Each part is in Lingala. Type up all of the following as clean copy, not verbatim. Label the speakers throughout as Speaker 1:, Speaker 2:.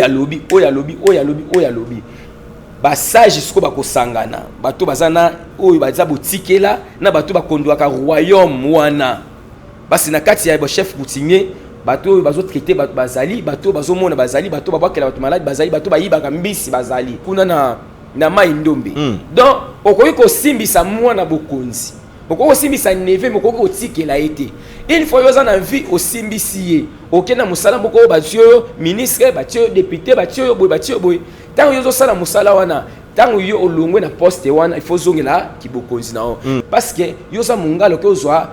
Speaker 1: Alobi oyo, alobi oyo, alobi oyo, alobi basage. Sikoyo bakosangana, bato baza na oyo baza botikela na bato bakondwaka royaume wana. Basi na kati ya bachef coutumier, bato oyo bazotraite bato bazali, bato oyo bazomona bazali, bato babwakela bato maladi bazali, bato bayibaka mbisi bazali kuna na mai Ndombe. Donc okoki kosimbisa mwana bokonzi, okoki kosimbisa neveu, mais okoki kotikela ye te. Une fois yo oza na vie, osimbisi ye, okende na mosala moko oyo batie oyo ministre, batie oyo député, batie oyo boye, batie oyo boye. Ntango yo ozosala mosala wana, ntango yo olongwe na poste wana, il faut ozongela kibokonzi na yo, parce que yo oza mongala, okoki ozwa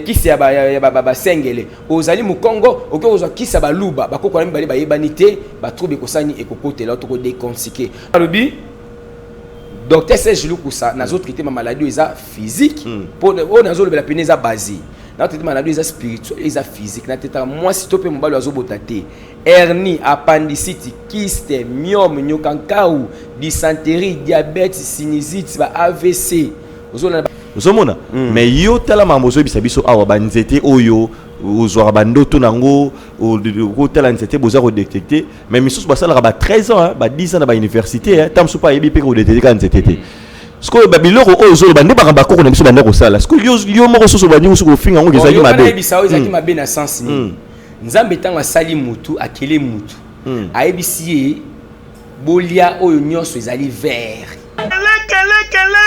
Speaker 1: kisi ya basengele. Ozali mokongo, okoki kozwa kisi ya baluba. Bakoko na mibale bayebani te, batrouble ekosani, ekokotela. Tokodécortiquer. Alobi docteur Serge Lukusa, nazotraite mamaladi oyo eza physique, mpo oyo nazolobela pene eza basé. Nazotraite maladie oyo eza spirituel, eza physique. Natetaka mwasi to mpe mobali oyo azobota te, hernie, appendicite, kyste, myome, nyokankau, dysenterie, diabète, sinusite, ba AVC. Ozolanda?
Speaker 2: Ozomona? Mais yo, tala makambo ozoyebisa biso awa, banzete oyo ozwaka bandoto nango, okotala nzete, boza kodétecte. Mais misusu basalaka ba 13 ans, hein, ba 10 ans na bauniversité, ta mosusu mpe ayebi mpe kodétecte kaka nzete te. Sikoyo babiloko oyo ozoloba nde makambo bakoko na biso banda kosala. Sikoyo yo moko soso bandi mosusu kofinga yango ezalaki mabe.
Speaker 1: Nayebisa oyo ezalaki mabe na sens nini? Nzambe ntango asali mutu, akele mutu, ayebisi ye: bolia oyo nyonso ezali vert.
Speaker 3: Lekelekele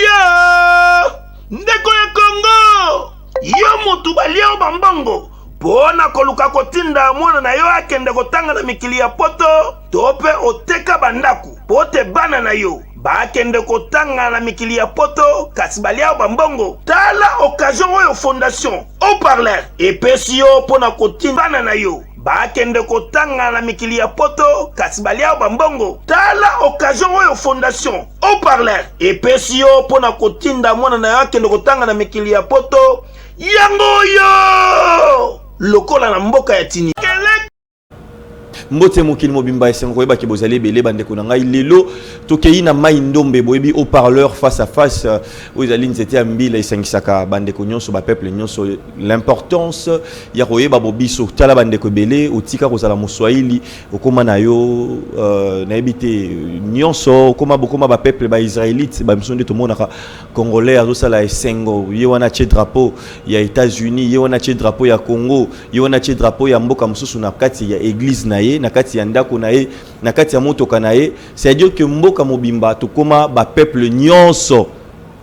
Speaker 3: yo, ndeko ya Kongo, yo mutu balia yo bambongo mpo na koluka kotinda mwana na yo akende kotanga na mikili ya poto, to mpe oteka bandako mpo te bana na yo bakende kotanga na mikili ya poto, kasi balia yo bambongo. Tala occasion oyo Fondation Haut-Parleur epesi yo mpo na kotinda bana na yo bakende kotanga na mikili ya poto, kasi balia yo bambongo. Tala occasion oyo Fondation Haut-Parleur epesi yo mpo na kotinda mwana na yo akende kotanga na mikili ya poto. Yango oyo lokola na mboka ya Tini.
Speaker 2: Mbote mokili mobimba, esengo koyebaki bozali ebele. Bandeko na ngai, lelo tokei na mai Ndombe. Boyebi Haut-Parleur face à face, oyo ezali nzete ya mbila esangisaka bandeko nyonso, bapeuple nyonso. L'importance ya koyeba bobiso. Tala bandeko ebele, otika kozala moswahili, okóma na yo nayebi te nyonso, okóma, bokóma bapeuple baisraélite. Bamiso nde tomonaka Congolais azosala esengo, ye wana atie drapeau ya États-Unis, ye wana atie drapeau ya Congo, ye wana atie drapeau ya mboka mosusu na kati ya église na ye, na kati ya ndako na ye, na kati ya motoka na ye. C'est-à-dire que mboka mobimba tokóma bapeuple nyonso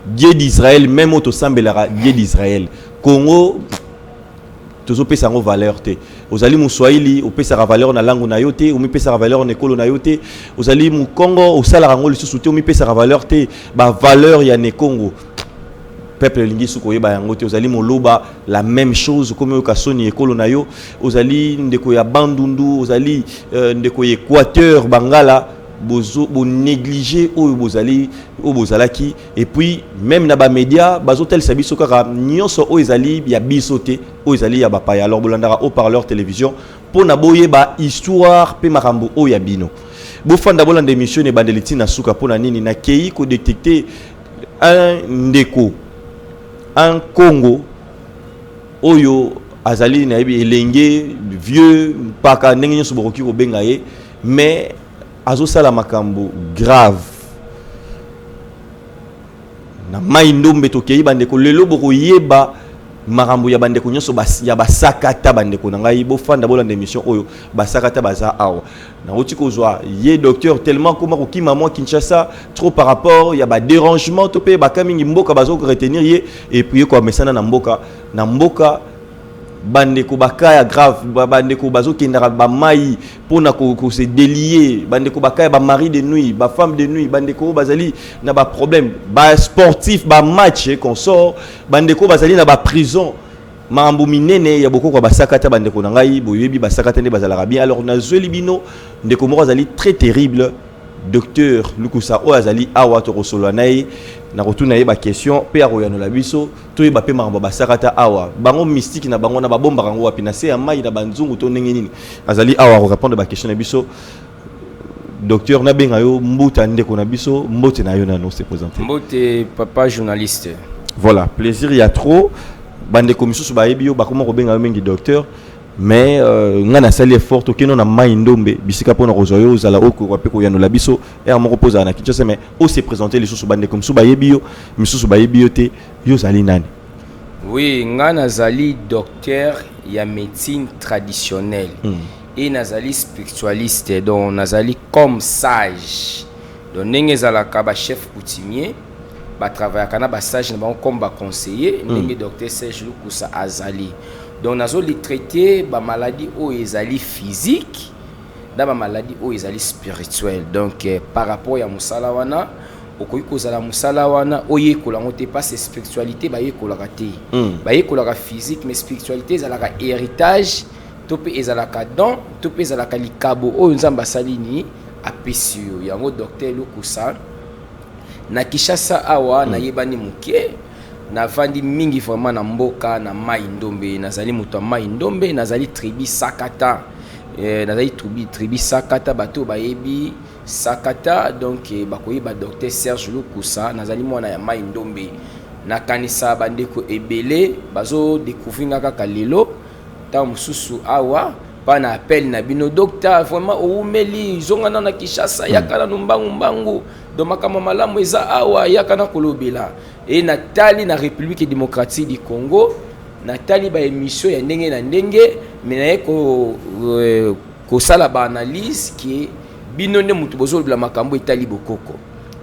Speaker 2: Dieu d'Israël. Même oyo tosambelaka Dieu d'Israël, Congo tozopesa yango valeur te. Ozali moswahili, opesaka valeur na langue na yo te, omipesaka valeur na ekolo na yo te. Ozali mokongo, osalaka yango lisusu te, omipesaka valeur te. Bavaleur ya nekongo, peuple elingi soki koyeba yango te. Ozali moloba, la même chose, okomi oyoka soni ekolo na yo. Ozali ndeko ya Bandundu, ozali ndeko ya Équateur, bangala, bozo bonéglige oyo bozali, oyo bozalaki. Et puis même na bamédia, bazotalisa biso kaka nyonso oyo ezali ya biso te, oyo ezali ya bapaya. Alors bolandaka Haut-Parleur Télévision mpo na boyeba histoire mpe makambo oyo ya bino. Bofanda, bolanda émission ebandeli ntina suka. Mpo na nini nakei kodétecte un ndeko, un Congo oyo azali, nayebi, elenge, vieux, mpaka, ndenge nyonso bokoki kobenga ye, mais azosala makambo grave na mai Ndombe. Tokei, bandeko, lelo bokoyeba makambo ya bandeko nyonso ya basakata. Bandeko na ngai, bofanda, bolanda émission oyo. Basakata baza awa. Nauti kozwa ye docteur, tellement koma kokima mwa Kinshasa trop par rapport ya badérangement to mpe baka mingi mboka bazo retenir ye. Et puis ye koamesana na mboka, na mboka bandeko baka ya grave, bandeko bazokendaka bamai mpona kose délier, bandeko baka ya bamari de nuit, bafemme de nuit, bandeko oyo bazali na baproblème, basportif, bamatch et consort, bandeko oyo bazali na baprison, makambo minene ya bokoko ya basakata. Bandeko na ngai, boyebi basakata nde bazalaka bien. Alors nazweli bino ndeko moko azali très terrible, docteur Lukusa, oyo azali awa. Tokosolola na ye, na kotuna ye baquestion mpe akoyanola biso. Toyeba mpe makambo basakata awa, bango mystique na bango na babombaka yango wapi, na se ya mai, na banzungu to ndenge nini. Azali awa akorépondre baquestion na biso. Docteur, nabenga yo mbuta, ndeko na biso, mbote na yo nano se présente.
Speaker 1: Mbote, papa journaliste.
Speaker 2: Voilà, plaisir ya trop. Bandeko misusu bayebi yo, bakoma kobenga yo mingi docteur. Mais nga nasali effort, tokende na Mai Ndombe, bisika mpona kozwa yo, ozala okoka mpe koyanola biso ere moko mpo ozala na Kinshasa. Mais ose présente lisusu, bandeko mosusu bayebi yo, misusu bayebi yo te. Yo ozali nani?
Speaker 1: Oui, nga nazali docteur ya médecine traditionnelle et nazali spiritualiste, donc nazali comme sage. Donc ndenge ezalaka, bachef coutumier batravaillaka na basage na bango comme baconseiller, ndenge docteur Serge Lukusa azali. Donc nazoli traiter bamaladie oyo ezali physique na bamaladie oyo ezali spirituelle. Donc par rapport ya mosala wana, okoki kozala mosala wana oyekola yango te, parce spiritualité bayekolaka te. Bayekolaka physique, mais spiritualité ezalaka héritage to mpe ezalaka don to mpe ezalaka likabo oyo Nzambe asali nini, apesi yo yango. Docteur Lukusa na Kinshasa awa, nayebani moke, navandi mingi vraiment na mboka na Mai Ndombe. Nazali moto ya Mai Ndombe, nazali tribu Sakata. Nazali tribu Sakata. Bato bayebi Sakata, donc bakoyeba docteur Serge Lukusa. Nazali mwana ya Mai Ndombe. Nakanisa bandeko ebele bazodécouvrir nga kaka lelo, ntango mosusu awa mpa na appel na bino: "Docteur, vraiment owumeli, zonga na Kinshasa, yaka nanu mbangu mbangu." Donc makambo malamu eza awa, yaka na kolobela. E natali na République démocratique du Congo, natali baémission ya ndenge na ndenge, me naye kosala baanalyse ke bino nde motu bozolobela makambo etali bokoko.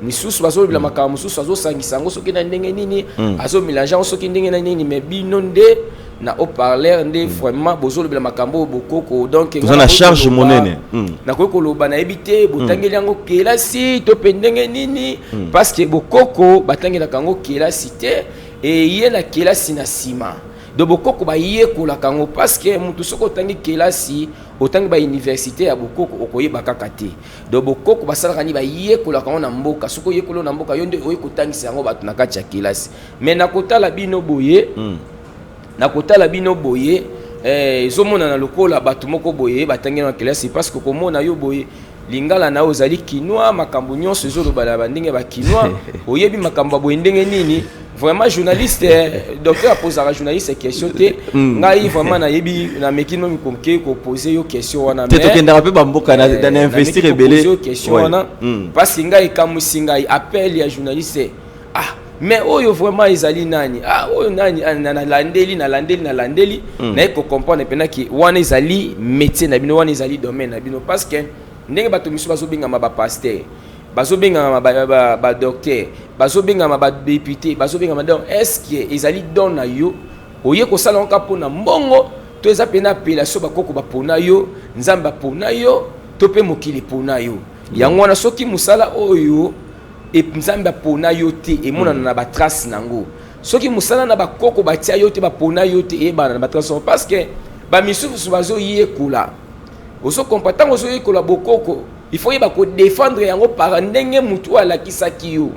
Speaker 1: Misusu bazolobela makambo mosusu, azosangisa yango soki na ndenge nini, azomélange yango soki ndenge na nini, mais bino nde na haut-parleur nde vraiment bozolobela makambo oyo bokoko. Donc
Speaker 2: toza na charge monene.
Speaker 1: Nakoki koloba, nayebi te botangeli yango kelasi to mpe ndenge nini, parce que bokoko batangelaka yango kelasi te, eye na kelasi na nsima. Donc bokoko bayekolaka yango, parce que motu soki otangi kelasi, otangi bauniversité ya bokoko, okoyeba kaka te. Donc bokoko basalaka nini? Bayekolaka yango na mboka. Soki oyekoli na mboka, yo nde oye kotangisa yango bato na kati ya kelasi. Mais nakotala bino boye, nakotala bino boye, ezomonana lokola bato moko boye batangi na kelasi, parce que komona yo boye, lingala na yo ozali kinois, makambo nyonso ezoloba na bandenge ya bakinois, oyebi makambo ya boye ndenge nini. Vraiment journaliste, docteur apozaka journaliste question te. Ngai vraiment nayebi, nameki no mikoke kopose yo question wana.
Speaker 2: Te, tokendaka mpe bamboka na investir ebele.
Speaker 1: Yo question wana, parce que ngai ekamwisi ngai appel ya journaliste: "Ah, mais oyo vraiment ezali nani? Ah, oyo nani?" Ah, nalandeli, nalandeli, nalandeli, naye kocomprendre mpena ke wana ezali métier na bino, wana ezali domaine na bino, parce que ndenge bato misusu bazobengama bapasteur, bazobengama badocteur, bazobengama badéputé, bazobengama, donc est ce que ezali don na yo oye kosala yango kaka mpona mbongo, to eza mpena appellation, bakoko bapona yo, Nzambe apona yo, to mpe mokili epona yo? Yango wana, soki mosala oyo Nzambe apona yo te, emonana na batrace nango. Soki mosala na bakoko batia yo te, bapona yo te, eyebana na batrace nango, parce que bamisusu bazoyekola. Ozokompa, ntango ozoyekola bokoko, il faut yeba kodéfendre yango par ndenge motu oyo alakisaki yo.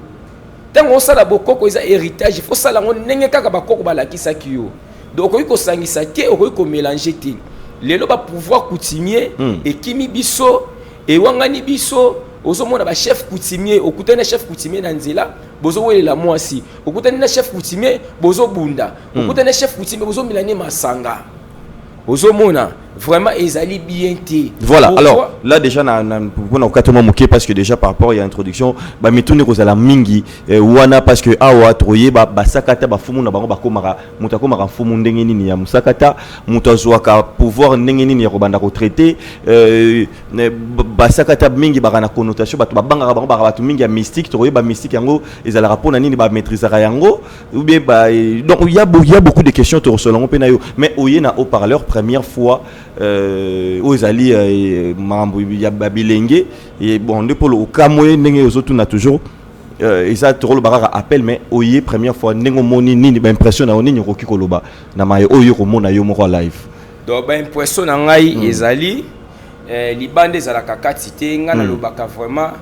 Speaker 1: Ntango osala bokoko, eza héritage, il faut osala yango ndenge kaka bakoko balakisaki yo. Donc okoki kosangisa te, okoki komélange te. Lelo bapouvoir coutumier ekimi biso, ewangani biso. Ozomona bachef coutumier, okutani na chef coutumier na nzela, bozowelela mwasi, okutani na chef coutumier, bozobunda, okutani na chef coutumier, bozomela ne masanga. Ozomona vraiment ezali bien te.
Speaker 2: Voilà.
Speaker 1: Pourquoi?
Speaker 2: Alors là déjà, na mpona kokata mwa moke, parce que déjà par rapport ya introduction, bamituni kozala mingi wana, parce que awa toyeba basakata, bafumu na bango bakomaka, moto akomaka mfumu ndenge nini ya mosakata, moto azwaka pouvoir ndenge nini ya kobanda kotraite basakata mingi baka na connotation, bato babangaka bango, baka bato mingi ya mystique. Tokoyeba mystique yango ezalaka mpona nini, bamaîtrisaka yango ou bien ba, donc il y a beaucoup de questions, tokosola yango mpe na yo. Mais oye na haut-parleur première fois, oyo ezali makambo ya babilenge. Et bon, nde polo okamwe ndenge ozotuna toujours, eza tokoloba kaka appel. Mais oye première fois, ndenge omoni nini, baimpression na yo nini okoki koloba na maye oyo komona yo moko live?
Speaker 1: Donc baimpression na ngai ezali libanda ezalaka kati te. Ngai nalobaka vraiment,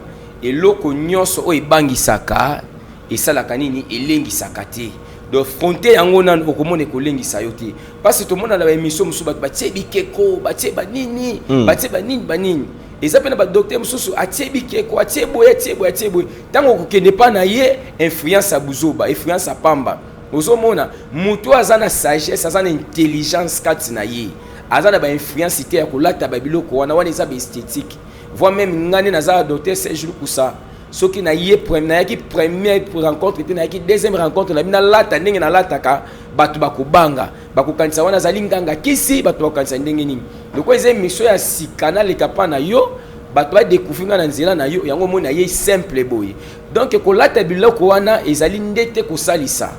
Speaker 1: eloko nyonso oyo ebangisaka esalaka nini? Elengisaka te. Donc fronte yango nanu, okomona ekolengisa yo te, parce que tomona na baémission mosusu bato batie bikeko, batie banini, batie banini banini. Eza mpe na badocteur mosusu atie bikeko, atie boye, atie boye, atie boye. Ntango okokende mpa na ye, influence ya buzoba, influence ya pamba. Ozomona motu aza na sagesse, aza na intelligence kati na ye, Aza na bainfluence te ya kolata babiloko wana. Wana eza baesthétique. Voire même ngai nde naza docteur Serge Lukusa, soki naye, nayaki première rencontre te, nayaki deuxième rencontre na bino, nalata ndenge nalataka, bato bakobanga, bakokanisa wana azali nganga kisi. Bato bakokanisa ndenge nini? Lokola eza émission ya sika, naleka mpa na yo, bato badécouvrir ngai na nzela na yo. Yango omoni aye simple boye. Donc kolata biloko wana ezali nde te kosalisa.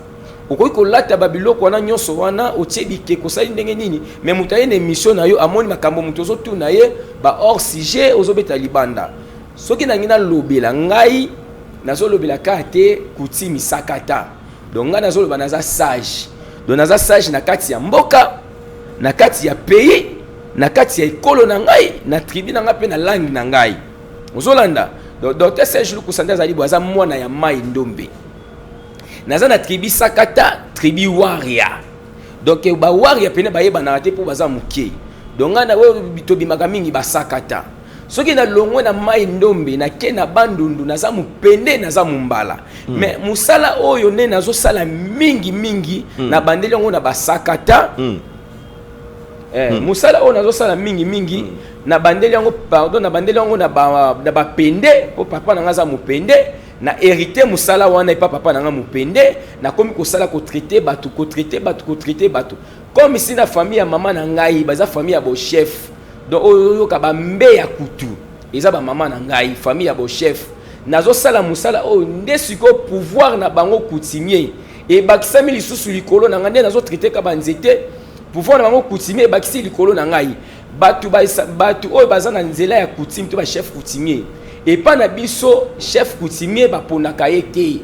Speaker 1: Okoki kolata babiloko wana nyonso wana, otie bikeko, osali ndenge nini, mais moto aye na émission na yo, amoni makambo moto ozotuna ye, ba hors sujet ozobeta libanda. Soki nangi nalobela, ngai nazolobela kaka te coutume sakata. Donc ngai nazoloba, naza sage. Donc naza sage na kati ya mboka, na kati ya pays, na kati ya ekolo na ngai, na tribu na ngai mpe na langue na ngai. Ozolanda? Donc docteur Serge Lukusa nde azali boye, aza mwana ya Mai Ndombe. Naza na tribu Sakata, tribu Waria. Donc bawaria pene bayebanaka te mpo baza moke. Donc ngai na oyo tobimaka mingi basakata. Soki nalongwe na Mai Ndombe, nake na Bandundu, naza mopende, naza mombala. Mais mosala oyo nde nazosala mingi mingi, nabandeli yango na basakata. Mosala oyo nazosala mingi mingi, nabandeli yango, pardon, nabandeli yango na bapende, mpo papa na nga aza mopende. Na hérité mosala wana epa papa na nga mopende. Nakomi kosala, kotraiter bato, kotraiter bato, kotraiter bato comme si na famille ya mama na ngai baza famille ya bochef. Donc oyo oyoka bambe ya kutu eza bamama na ngai, famille ya bochef. Nazosala mosala oyo nde sikoyo pouvoir na bango coutumier ebakisami lisusu likolo na ngai. Nde nazotraiter ka banzete, pouvoir na bango coutumier ebakisi likolo na ngai. Bato oyo baza na nzela ya coutume to bachef coutumier, epa na biso chef coutumier baponaka ye te.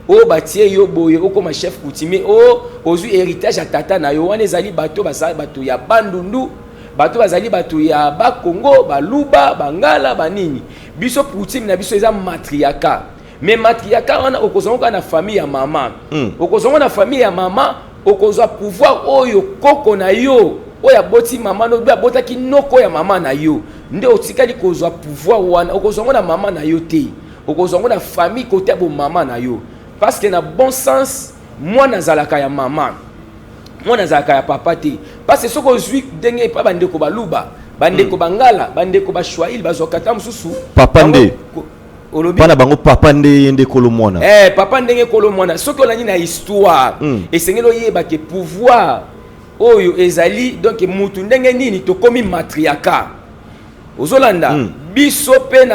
Speaker 1: Oyo batie yo boye, okóma chef coutumier, oyo ozwi héritage ya tata na yo, wana ezali bato baza bato ya Bandundu, bato bazali bato ya Bakongo, Baluba, Bangala, banini. Biso coutume na biso eza matriarcat. Mais matriarcat wana okozwa kaka na famille ya mama. Okozwa na famille ya mama, okozwa pouvoir oyo koko na yo oyo aboti mama no, oyo abotaki noko ya mama na yo, nde otikali kozwa pouvoir wana. Okozwa yango na mama na yo te, okozwa yango na famille kote ya bomama na yo, parce que na bon sens, mwana azalaka ya mama, mwana azalaka ya papa te. Parce que soki ozwi ndenge epa bandeko Baluba, bandeko Bangala, bandeko Bashwahili, bazwaka ta mosusu
Speaker 2: Papa nde.
Speaker 1: Olobi
Speaker 2: mpa na bango papa nde ye nde kolo mwana.
Speaker 1: Papa ndenge kolo mwana. Soki olandi na histoire, esengeli oyeba ke pouvoir oyo ezali, donc mutu ndenge nini tokomi matriarcat. Ozolanda? Biso mpe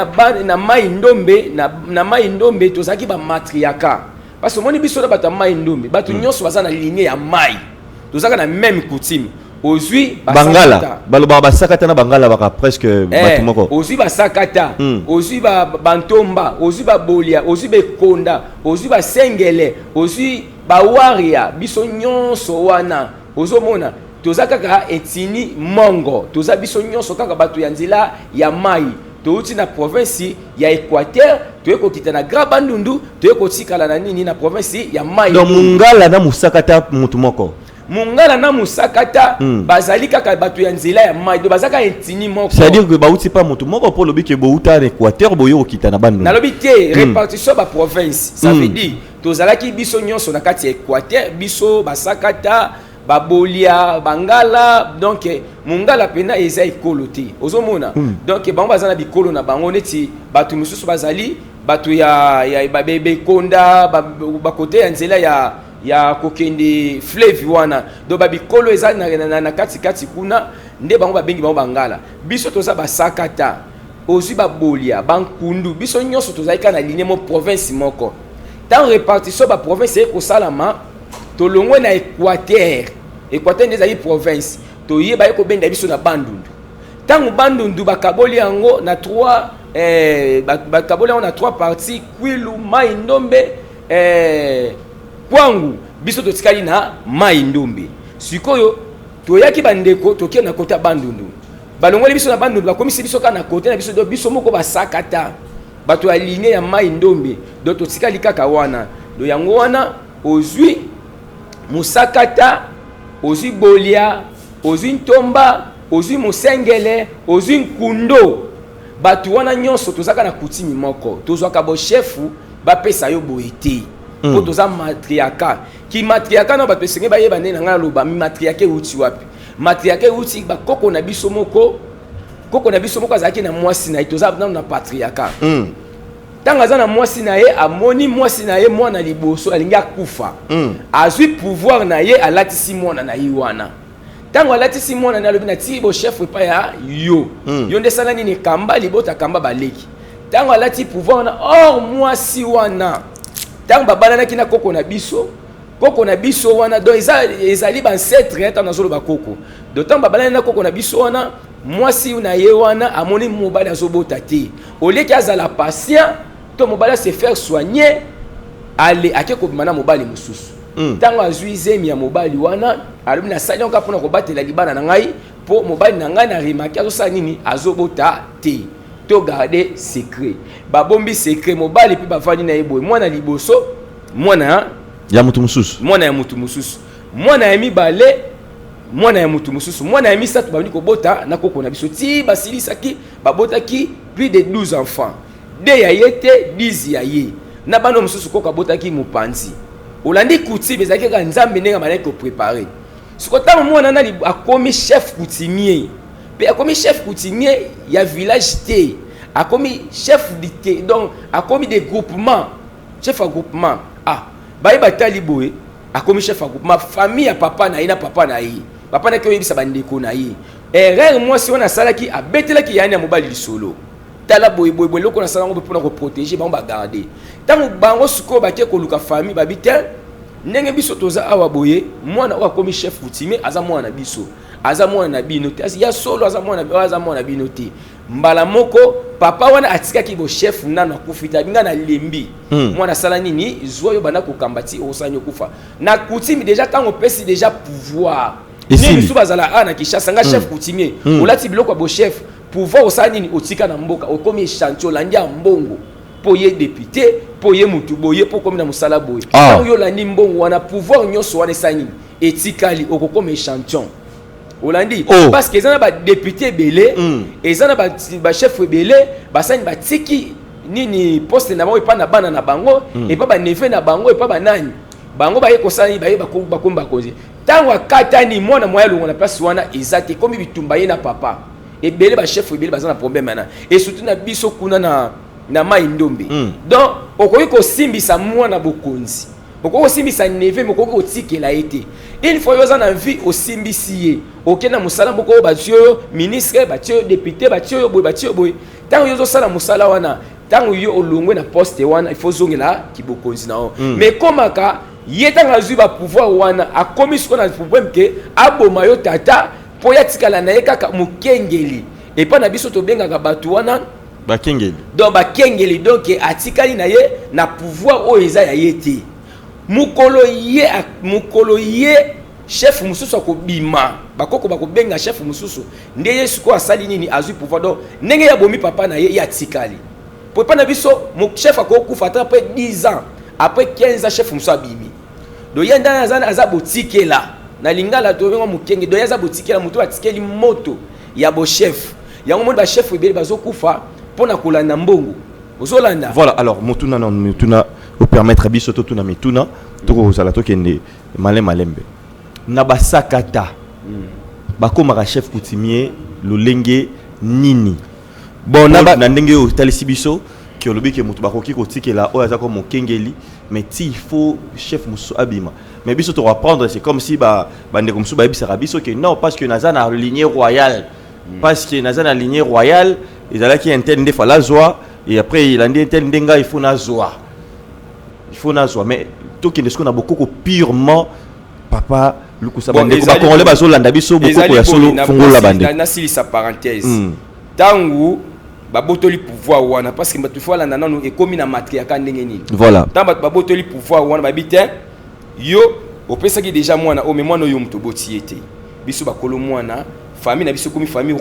Speaker 1: na Mai Ndombe, na Mai Ndombe tozalaki bamatriarcat, parce que omoni biso na bato ya Mai Ndombe, bato nyonso baza na ligne ya mai, tozalaka na même coutume. Ozwi
Speaker 2: Bangala balobaka basakata na Bangala baka presque bato moko.
Speaker 1: Ozwi basakata, ozwi bantomba, ozwi babolia, ozwi bekonda, ozwi basengele, ozwi bawaria, biso nyonso wana ozomona toza kaka etini mongo. Toza biso nyonso kaka bato ya nzela ya mai. Touti na province ya Équateur, toye kokita na Grand Bandundu, toye kotikala na nini, na province ya Mai.
Speaker 2: Donc mongala na mosakata mutu moko?
Speaker 1: Mongala na mosakata bazali kaka bato ya nzela ya mai, donc baza kaka etini moko.
Speaker 2: C'est-à-dire que bauti pa mutu moko, mpo olobi ke bouta na Équateur, boye kokita na Bandundu.
Speaker 1: Nalobi te, répartition ya baprovince. Ça veut dire tozalaki biso nyonso na kati ya Équateur, biso basakata, babolia, bangala. Donc mongala mpena eza ekolo te, ozomona? Donc bango baza na bikolo na bango, neti bato mosusu bazali bato ya bekonda, bakote ya nzela ya kokende fleuve wana. Donc babikolo eza na katikati kuna, nde bango babengi bango bangala. Biso toza basakata, ozwi babolia, bankundu, biso nyonso tozali kaka na ligne mo, province moko. Ntango répartition baprovince eye kosalama, tolongwe na Équateur. Équateur nde ezali province, toyeba ye kobenda biso na Bandundu. Ntango Bandundu bakaboli yango na trois, bakaboli yango na trois parties: Kwilu, Mai Ndombe, Kwangu. Biso totikali na Mai Ndombe. Sikoyo toyaki bandeko, tokie na kota Bandundu, balongoli biso na Bandundu, bakomisi biso kaka na kote na biso. Donc biso moko basakata, bato ya ligne ya Mai Ndombe, donc totikali kaka wana. Donc yango wana ozwi mosakata, ozwi bolia, ozwi ntomba, ozwi mosengele, ozwi nkundo, bato wana nyonso tozalaka na coutume moko. Tozwaka boshefu bapesa yo boye te, mpo toza matriarcat. Ki matriarcat na bato esenge bayeba nde na ngai naloba matriarcat euti wapi. Matriarcat euti bakoko na biso moko. Koko na biso moko azalaki na mwasi na ye. Toza nano na patriarcat. Ntango aza na mwasi na ye, amoni mwasi na ye mwana liboso alingi akufa. Azwi pouvoir na ye, alatisi mwana na ye wana. Ntango alatisi mwana na ye, alobi: "Natiki bochef epai ya yo. Yo nde esala nini? Kamba libota, kamba baleki." Ntango alati pouvoir wana, or mwasi wana, ntango babalanaki na koko na biso, koko na biso wana, donc eza ezali baancêtre. Ntango nazoloba koko, donc ntango babalani na koko na biso wana, mwasi na ye wana amoni mobali azobota te. Oleki azala patient to mobali ase faire soigner, ale ake kobima na mobali mosusu. Ntango azwi zemi ya mobali wana, alobi: "Nasali yango kaka mpona kobatela libala na ngai, mpo mobali na ngai na remarquer azosala nini? Azobota te. To garde secret." Babombi secret. Mobali mpe bavandi na ye boye. Mwana liboso, mwana
Speaker 2: ya motu mosusu.
Speaker 1: Mwana ya motu mosusu. Mwana ya mibale, mwana ya motu mosusu. Mwana ya misato. Babandi kobota na koko na biso ti basilisaki, babotaki plus de 12 enfants. De ya ye te, 10 ya ye na bana mosusu koko abotaki mopanzi. Olandi coutume ezalaki kaka Nzambe ndenge abandaki kopréparer. Siko ntango mwana na akomi chef coutumier, mpe akomi chef coutumier ya village te, akomi chef de, donc akomi de groupement, chef ya groupement. Ah, baye batali boye, akomi chef ya groupement, famille ya papa na ye na papa na ye. Papa na ye oyebisa bandeko na ye erreur mwasi wana asalaki. Abetelaki yani ya mobali lisolo: "Tala boye boye boye, eloko nasala yango mpona koprotéger bango." Bagarde ntango bango sikoyo bake koluka famille, babi te: "Ndenge biso toza awa boye, mwana oyo akomi chef coutumier aza mwana na biso, aza mwana na bino te." Ya solo, aza mwana, oyo aza mwana na bino te. Mbala moko papa wana atikaki bochef nano akufi te. Abinga: "Nalembi." Mwana asala nini? "Zwa yo, banda kokamba ti okosala nini? Okufa." Na coutume déjà, ntango opesi déjà pouvoir,
Speaker 2: Esili.
Speaker 1: nde misusu bazala awa na Kinshasa: "Nga chef coutumier." Olati biloko ya bochef, pouvoir osala nini? Otika na mboka, okomi échantillon. Olandi ya mbongo mpo ye député, mpo ye mutu boye, mpo okomi na mosala boye. Ntango yo olandi mbongo wana, pouvoir nyonso wana esala nini? Etikali, okokoma échantillon. Olandi?
Speaker 2: Oh.
Speaker 1: Parce que eza na badéputé ebele, eza na bachef ebele basani batiki nini? Poste na bango epa na bana na bango, epa baneveux na bango, epa banani. Bango baye kosala nini? Baye bakomi bakonzi. Ntango akatani, mwana moya alongo na place wana eza te, ekomi bitumba ye na papa. Ebele, bachef ebele baza na problème wana, et surtout na biso kuna na Mai Ndombe. Donc okoki kosimbisa mwana bokonzi, okoki kosimbisa neveu, mais okoki kotikela ye te. Une fois yo oza na vie, osimbisi ye, okende na mosala moko oyo batie oyo ministre, batie oyo député, batie oyo boye, batie oyo boye. Ntango yo ozosala mosala wana, ntango yo olongwe na poste wana, il faut ozongela kibokonzi na yo. Mais ekomaka ye, ntango azwi bapouvoir wana, akomi sikoyo na problème ke aboma yo tata mpo ye atikala na ye kaka mokengeli. Epai na biso tobengaka bato wana
Speaker 2: bakengeli.
Speaker 1: Donc bakengeli. Donc atikali na ye na pouvoir oyo eza ya ye te. Mokolo ye chef mosusu akobima, bakoko bakobenga chef mosusu nde ye sikoyo asali nini? Azwi pouvoir. Donc ndenge ye abomi papa na ye, ye atikali. Po epai na biso chef akokufa ata après 10 ans, après 15 ans, chef mosusu abimi. Donc ye ndani aza botikela. Na lingala tobenga mokenge. Donc ye aza botikela, moto atikeli moto ya bochef. Yango moni bachef ebele bazokufa mpo na kolanda mbongo. Ozolanda?
Speaker 2: Voilà. Alors motuna na mituna, opermettre biso totuna mituna, tokozala tokende malin malembe. Na basakata, bakomaka chef coutumier lolenge nini?
Speaker 1: Bon, na
Speaker 2: na ndenge oyo otalisi biso ke olobi ke moto bakoki kotikela oyo aza ko mokengeli, mais ti il faut chef mosusu abima. Mais biso tokoapprendre, c'est comme si bandeko mosusu bayebisaka biso ke non, parce que naza na lignée royale, parce que naza na lignée royale, ezalaki un tel nde fallait azwa, et après elandi un tel, nde ngai il faut nazwa, il faut nazwa. Mais tokende sikoyo na bokoko purement, papa Lukusa.
Speaker 1: Bon,
Speaker 2: bandeko bakongole bazolanda biso, bokoko ya solo, fungola bandeko.
Speaker 1: Nasilisa parenthèse. Ntango babotoli pouvoir wana, parce que bato fo alanda nanu ekomi na matriarcat ndenge nini. Ntango bato babotoli pouvoir wana, babi te: "Yo opesaki déjà mwana oyo, mais mwana oyo moto oboti ye te. Biso bakolo mwana, famille na biso ekomi famille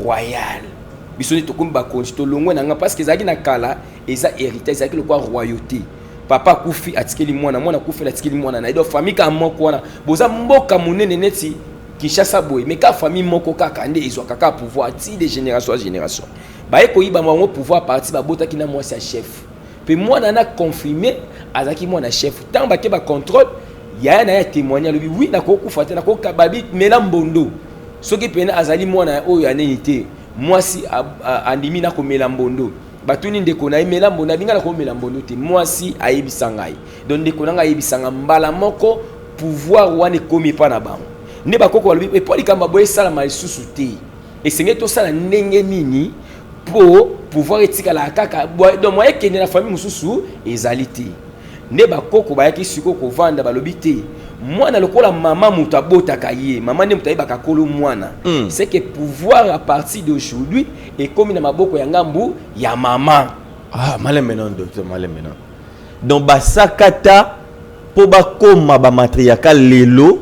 Speaker 1: royale, biso nde tokomi bakonzi, tolongwe na nga." Parce que ezalaki na kala eza héritage, ezalaki lokwa royauté. Papa akufi, atikeli mwana, mwana akufi, atikeli mwana na ye. Donc famille kaka moko wana. Boza mboka monene neti Kinshasa boye, mais kaka famille moko kaka nde ezwaka kaka pouvoir ti de génération à génération. Baye koyiba bango pouvoir parti babotaki na mwasi ya chef, mpe mwana na confirme azalaki mwana chef. Ntango bake bacontrôle Yaya na ye atémoigne, alobi: "Oui, nakokufa te, nakoka." Babi mela mbondo. Soki pene azali mwana oyo ya nini te, mwasi andimi na komela mbondo. Batuni ndeko na ye: "Mela mbondo." Abinga: "Nakomela mbondo te, mwasi ayebisa ngai." Donc ndeko na ngai ayebisanga mbala moko, pouvoir wana ekomi epa na bango. Nde bakoko balobi: "Epo likambo boye esalama lisusu te, esengeli tosala ndenge nini mpo pouvoir etikalaka kaka?" Donc moye ekende na famille mosusu ezali te. Nde bakoko bayaki sikoyo kovanda, balobi te, mwana lokola mama moto abotaka ye, mama nde moto ayebaka kolo mwana. C'est que pouvoir à partir d'aujourd'hui ekomi na maboko ya ngambu ya mama.
Speaker 2: Ah, malembe non, docteur, malembe non. Donc basakata mpo bakóma bamatriarcat lelo,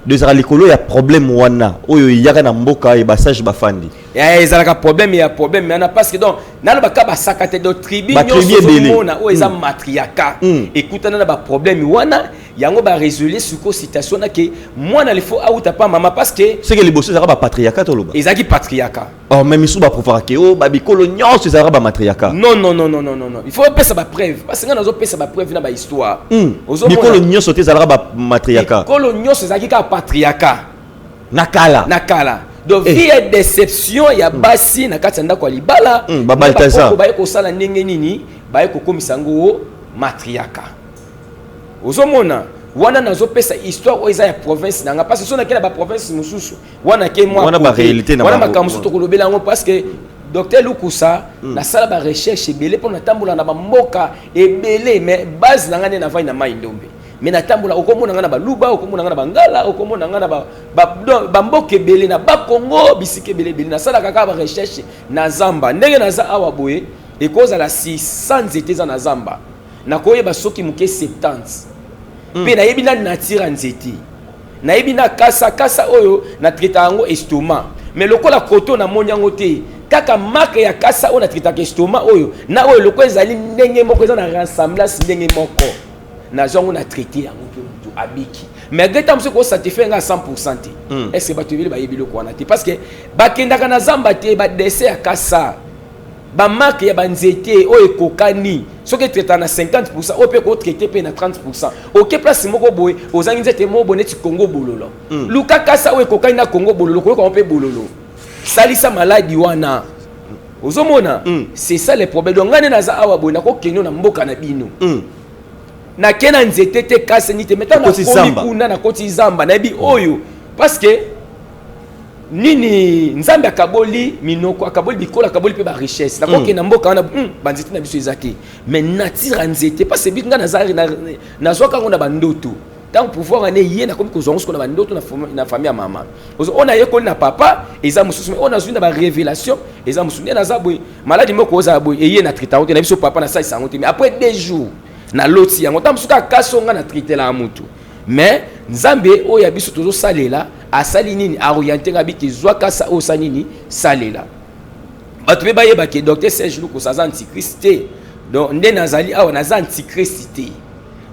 Speaker 2: ezalaka likolo ya problème wana oyo eyaka na mboka e basage bafandi.
Speaker 1: Ezalaka problème ya problème wana, parce que donc nalobaka basaka te, donc tribu
Speaker 2: Batribu
Speaker 1: nyonso
Speaker 2: ebele.
Speaker 1: ozomona oyo eza matriarcat ekutana na baproblème wana. Yango barésoudre sikoyo situation na ke mwana il faut auta pa mama, parce que
Speaker 2: seke liboso ezalaka bapatriarcat, toloba?
Speaker 1: Ezalaki patriarcat.
Speaker 2: Or mais misusu baprofaka ke o babikolo nyonso ezalaka bamatriarcat.
Speaker 1: Non, non, non, non, non, non, non, il faut opesa bapreuve, parce que ngai nazopesa bapreuve na bahistoire. Ozomona?
Speaker 2: Bikolo nyonso te ezalaka bamatriarcat.
Speaker 1: Bikolo nyonso ezalaki kaka patriarcat.
Speaker 2: Na kala.
Speaker 1: Na kala. Donc
Speaker 2: Eh.
Speaker 1: vie ya déception ya basi na kati ya ndako ya libala.
Speaker 2: Ba Balthazar.
Speaker 1: Bakoko baye kosala ndenge nini? Baye kokomisa yango matriarcat. Ozomona wana, nazopesa histoire oyo eza ya province na nga, parce que so nakei na baprovince mosusu wana ke mwa
Speaker 2: Wana
Speaker 1: côté.
Speaker 2: Baréalité na
Speaker 1: wana
Speaker 2: bango.
Speaker 1: Makambo mosusu tokolobela yango, parce que docteur Lukusa, nasala barecherche ebele mpo natambola na bamboka ebele, mais base na nga nde navai na Mai Ndombe. Mais natambola, okomona nga na Baluba, okomona nga na Bangala, okomona nga na donc, bamboka ebele, na Bakongo, bisika ebele ebele. Nasalaka kaka barecherche na zamba. Ndenge naza awa boye, ekozala 600 nzete eza na zamba, nakoyeba soki moke 70 mpe nayebi na nature ya nzete, nayebi na kasa kasa oyo natraita yango estomac. Mais lokola koto namoni yango te, kaka marque ya kasa oyo natraitaka estomac oyo na oyo, lokola ezali ndenge moko, eza na ressemblance ndenge moko, nazwa yango, na traité yango mpe motu abiki. Malgré ntango mosusu kosatisfaire nga 100 te. Est ce que bato ebele bayebi eloko wana te? Parce que bakendaka na zamba te. Badessin ya kasa, bamarque ya banzete oyo ekokani, soki etraita na 50, oyo mpe kotraite mpe na 30. Oke place moko boye, ozangi nzete moko boye neti Kongo bololo, luka kasa oyo ekokani na Kongo bololo, koyoka ngo mpe bololo, salisa maladi wana. Ozomona? C'est ça le problème. Donc ngai nde naza awa boye, nakokende na mboka na bino, nake na nzete te, kaseni te, mais ntango
Speaker 2: Okoti
Speaker 1: nakomi
Speaker 2: zamba.
Speaker 1: kuna, nakoti zamba, nayebi oyo, parce que nini? Nzambe akaboli minoko, akaboli bikolo, akaboli mpe barichesse. Nakokende na mboka wana, banzete na biso eza te, mais nature ya nzete, parce que ngai nazwaka yango na bandoto. Ntango pouvoir wana eye, nakomi kozwa yango siko na bandoto na famille ya mama. Oyo nayekoli na papa eza mosusu, mais oyo nazwi na barévélation eza mosusu. Nde naza boye, maladi moko ozala boye, eye na traita yango te na biso papa, nasalisa yango te, mais après 2 jours naloti yango. Ntango mosusu kaka kasi oyo ngai na traitela motu, mais Nzambe oyo ya biso tozosalela asali nini? Aoriente nga biki: "Zwa kasa oyo, osali nini? Salela." Bato mpe bayeba ke docteur Serge Lukusa aza antichrist te. Donc nde nazali awa, naza antichrist te,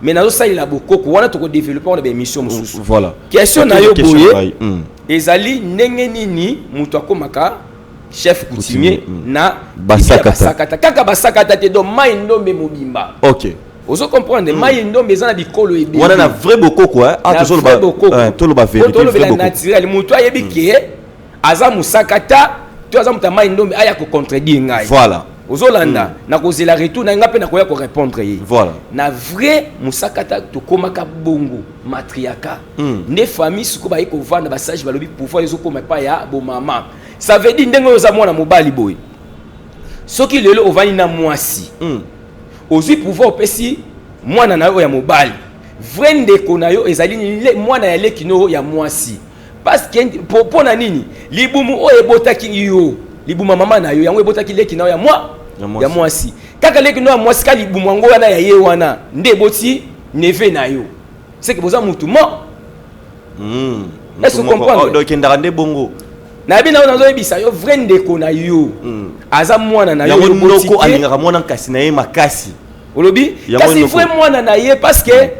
Speaker 1: mais nazosalela bokoko wana. Tokodéveloppe wana baémission mosusu.
Speaker 2: Voilà.
Speaker 1: Question na yo
Speaker 2: Question
Speaker 1: boye
Speaker 2: na ngai,
Speaker 1: ezali ndenge nini moto akomaka chef coutumier?
Speaker 2: Coutumier,
Speaker 1: Na
Speaker 2: Basakata.
Speaker 1: Basakata, kaka basakata te, donc Mai Ndombe mobimba. Ozo comprendre? Mai Ndombe eza na bikolo ebele.
Speaker 2: Wana na vrai bokoko, hein? Ah,
Speaker 1: Na
Speaker 2: tozoloba
Speaker 1: vrai bokoko.
Speaker 2: Toloba
Speaker 1: Po
Speaker 2: vérité, vrai
Speaker 1: tolobela
Speaker 2: bokoko.
Speaker 1: naturel. Moto ayebi ke aza mosakata to aza moto ya Mai Ndombe, aya kocontredire ngai. Ozolanda? Nakozela retour na ngai mpe nakoya korépondre ye. Na vrai mosakata, tokomaka bongo matriarcat. Nde famille sikoyo baye kovanda, basage balobi pouvoir ezokoma epai ya bomama. Ça veut dire, ndenge oyo oza mwana mobali boye, soki lelo ovandi na mwasi, ozwi pouvoir, opesi mwana na yo ya mobali. Vrai ndeko na yo ezali mwana ya leki no ya mwasi, parce que mpo na nini? Libumu oyo ebotaki yo, libumu ya mama na yo, yango ebotaki leki na yo ya mwa
Speaker 2: Ya mwasi.
Speaker 1: Ya mwasi. Kaka leki no ya mwasi, ka libumu yango wana ya ye wana nde eboti neveu na yo. C'est que boza mutu mo. Est-ce que
Speaker 2: Moto moko.
Speaker 1: comprendre?
Speaker 2: Oh, donc ekendaka nde bongo.
Speaker 1: Nayebi na yo, nazoyebisa yo, vrai ndeko na yo aza mwana na yo
Speaker 2: Yango
Speaker 1: oyo oboti
Speaker 2: noko
Speaker 1: te.
Speaker 2: alingaka mwana nkasi na ye makasi.
Speaker 1: Olobi?
Speaker 2: Yango
Speaker 1: Kasi
Speaker 2: noko.
Speaker 1: vrai mwana na ye, parce que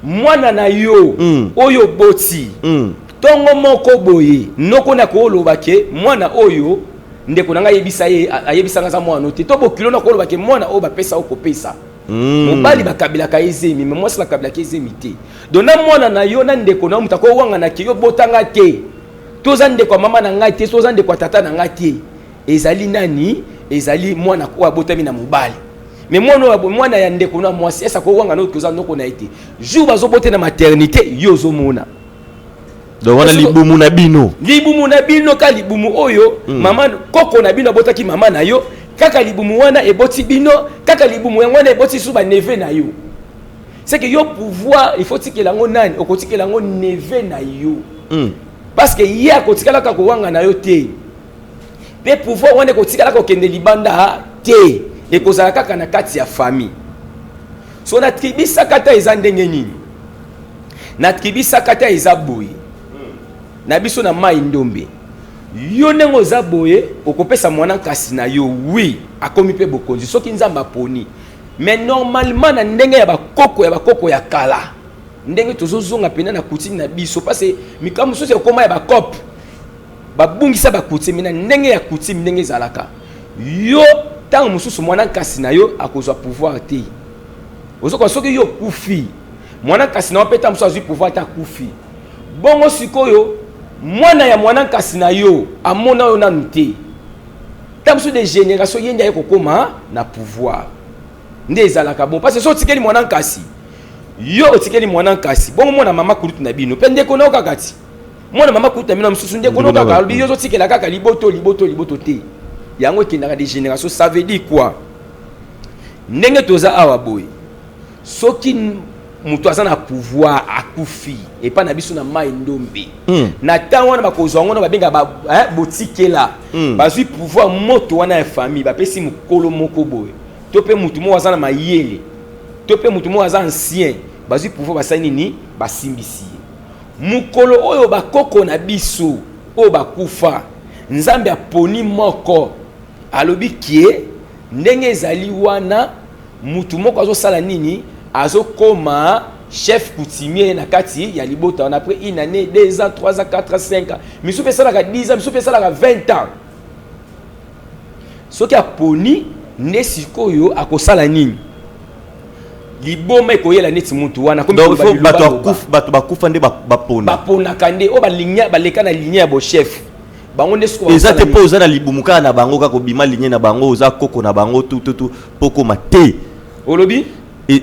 Speaker 1: mwana na yo oyo oboti, ntongo moko boye noko na kooloba ke mwana oyo ndeko na ngai ayebisa ye, ayebisanga aza mwana te, to bokilo na kooloba ke mwana oyo bapesa, oyo kopesa. Mobali bakabelaka ye zemi, mais mwasi bakabelaka ye zemi te. Donc na mwana na yo, na ndeko na yo, moto akowanganaki yo botanga te, toza ndeko ya mama na ngai te, toza ndeko ya tata na ngai te. Ezali nani? Ezali mwana oyo abotami na mobali. Mais mwana oyo, mwana ya ndeko na mwasi, ese akowanga no toza noko na ye te. Jour bazobote na maternité, yo ozomona.
Speaker 2: Donc wana libumu na bino.
Speaker 1: Libumu na bino, ka libumu oyo mama koko na bino abotaki mama na yo, kaka libumu wana eboti bino, kaka libumu yango wana eboti su baneveux na yo. C'est que yo, pouvoir, il faut tikela yango nani? Okotikela yango neveu na yo, parce que ye akotikalaka kowanga na yo te, mpe pouvoir wana ekotikalaka kokende libanda te, ekozala kaka na kati ya famille. So na tribu Sakata eza ndenge nini? Na tribu Sakata eza boye: na biso na Mai Ndombe, yo ndenge oza boye, okopesa mwana nkasi na yo, oui, akomi mpe bokonzi soki Nzambe aponi. Mais normalement, na ndenge ya bakoko, ya bakoko ya kala, ndenge tozozonga mpena na coutume na biso, parce mikambo mosusu ekóma ya bacope, babungisa bacoutume. Na ndenge ya coutume, ndenge ezalaka, yo ntango mosusu mwana nkasi na yo akozwa pouvoir te. Ozokoka soki yo okufi, mwana nkasi na yo mpe ntango mosusu azwi pouvoir te, akufi. Bongo sikoyo mwana ya mwana nkasi na yo amona oyo nanu te, ntango mosusu de génération, ye nde aye kokóma na pouvoir. Nde ezalaka bon, parce que so otikeli mwana nkasi, yo otikeli mwana nkasi, bongo mwana mama kulutu na bino mpe ndeko na yo kaka ti mwana mama kulutu na bino mosusu, ndeko na yo kaka alobi yo ozotikela kaka liboto, liboto, liboto te. Yango ekendaka de génération. Ça veut dire quoi? Ndenge toza awa boye, soki moto aza na pouvoir akufi epai na biso na Mai Ndombe, na ntango wana bakozwa yango na babengaka botikela. Bazwi pouvoir, moto wana ya famille, bapesi mokolo moko boye, to mpe motu moko aza na mayele, to mpe motu moko aza ancien. Bazwi pouvoir, basali nini? Basimbisi ye. Mokolo oyo bakoko na biso oyo bakufa, Nzambe aponi moko, alobi kie ndenge ezali wana, mutu moko azosala nini? Azokoma chef coutumier na kati ya libota wana. Après une année, 2 ans, 3 ans, 4 ans, 5 ans, misusu mpe esalaka 10 ans, misusu mpe esalaka 20 ans. Soki aponi nde sikoyo akosala nini? Liboma ekoyela neti mutu wana.
Speaker 2: Bato bakufa nde bapona.
Speaker 1: Baponaka nde oyo baleka na ligne ya bochef, bango nde.
Speaker 2: Eza te mpo oza na libumu kaka na bango, kaka obima ligne na bango, oza koko na bango, tututu mpo okoma te.
Speaker 1: Olobi?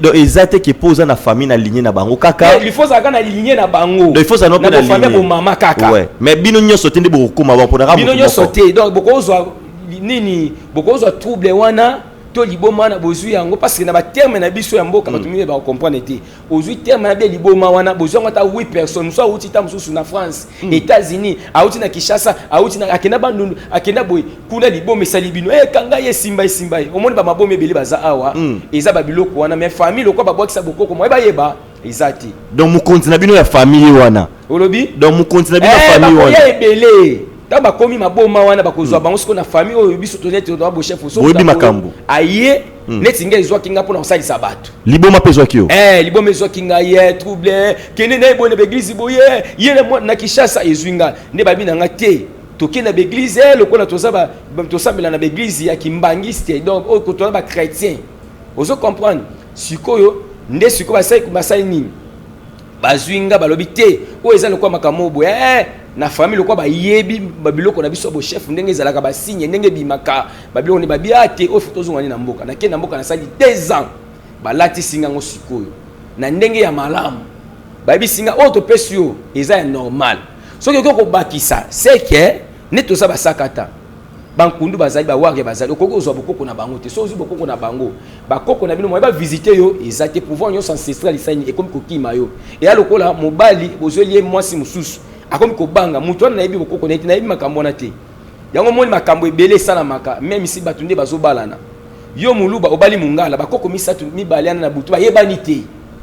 Speaker 2: Donc eza te ke mpo oza na famille, na ligne na bango kaka.
Speaker 1: Il faut ozalaka na ligne na bango.
Speaker 2: Donc il faut ozala
Speaker 1: mpe na ligne bomama kaka.
Speaker 2: Ouais, mais bino nyonso te nde bokokoma, baponaka.
Speaker 1: Bino nyonso te. Donc bokozwa nini? Bokozwa trouble wana to liboma wana, bozwi yango parce que na baterme na biso ya mboka, bato mingi bakocomprendre te. Ozwi terme na bie liboma wana, bozwi yango ata 8 personnes. Mosusu awuti ta mosusu na France, États-Unis, awuti na Kinshasa, awuti na akenda Bandundu, akenda boye kuna, liboma esali bino, ekanga ye, esimba, esimba ye. Omoni bamaboma ebele baza awa, eza babiloko wana. Mais famille lokwa babwakisa bokoko, moye bayeba eza te.
Speaker 2: Donc mokonzi na bino ya famille wana.
Speaker 1: Olobi?
Speaker 2: Donc mokonzi na bino ya famille wana.
Speaker 1: Ebele ntango bakomi maboma wana, bakozwa bango sikoyo na famille oyo biso tozali toza bochef.
Speaker 2: Boyebi makambo.
Speaker 1: Aye neti ngai, ezwaki nga mpona kosalisa bato.
Speaker 2: Liboma mpe ezwaki yo?
Speaker 1: Liboma ezwaki ngai, ye trouble kende na ye boye na baeglise boye, ye na Kinshasa ezwi ngai nde babi na nga te, tokende na baeglise lokola toza tosambela na baeglise ya kimbangiste. Donc oyo toza bachrétien, ozo comprendre. Sikoyo nde sikoyo basali nini? Bazwi nga, balobi te oyo eza lokola makambo boye, na famille lokola bayebi babiloko na biso ya bochef, ndenge ezalaka, basigne ndenge ebimaka babiloko, nde babi a te, oyo faut tozonga nde na mboka. Nakei na mboka, nasali 2 ans, balatisi ngango sikoyo na ndenge ya malamu. Bayebisi nga oyo topesi yo eza ya normal, soki okoki kobakisa seke nde toza basakata, bankundu bazali, bawarrior bazali, okoki kozwa bokoko na bango te. So ozwi bokoko na bango, bakoko na bino moye bavisite yo eza te. Pouvoir nyonso ancestral esali ekomi kokima yo. Eya lokola mobali bozweli ye mwasi mosusu, akomi kobanga moto wana. Nayebi bokoko na ye te, nayebi makambo wana te. Yango moni makambo ebele esalamaka, même si bato nde bazobalana, yo moluba obali mongala, bakoko misato mibale wana na butu bayebani te.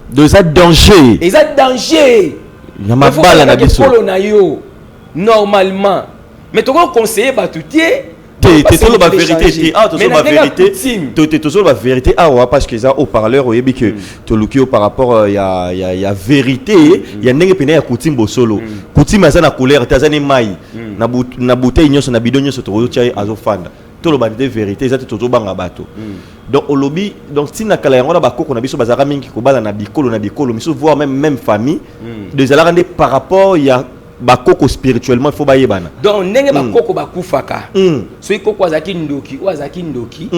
Speaker 2: Donc eza danger.
Speaker 1: Eza danger.
Speaker 2: Ya mabala na biso.
Speaker 1: Ekolo na yo normalement, mais tokoki conseiller bato te.
Speaker 2: Te te, toloba vérité te awa, tozoloba vérité te, tozoloba vérité awa parce que eza haut-parleur. Oyebi ke toluki yo par rapport ya vérité ya ndenge pene ya coutume. Bosolo, coutume aza na couleur te, aza ne mai na bouteille nyonso, na bidon nyonso tokozotia ye, azofanda. Toloba nde vérité, eza te tozobanga bato. Donc olobi, donc ntina kala yango na bakoko na biso bazalaka mingi kobala na bikolo na bikolo misusu, voire même famille. Donc ezalaka nde par rapport ya bakoko, spirituellement il faut bayebana.
Speaker 1: Donc ndenge bakoko bakufaka, soki koko azalaki ndoki, oyo azalaki ndoki,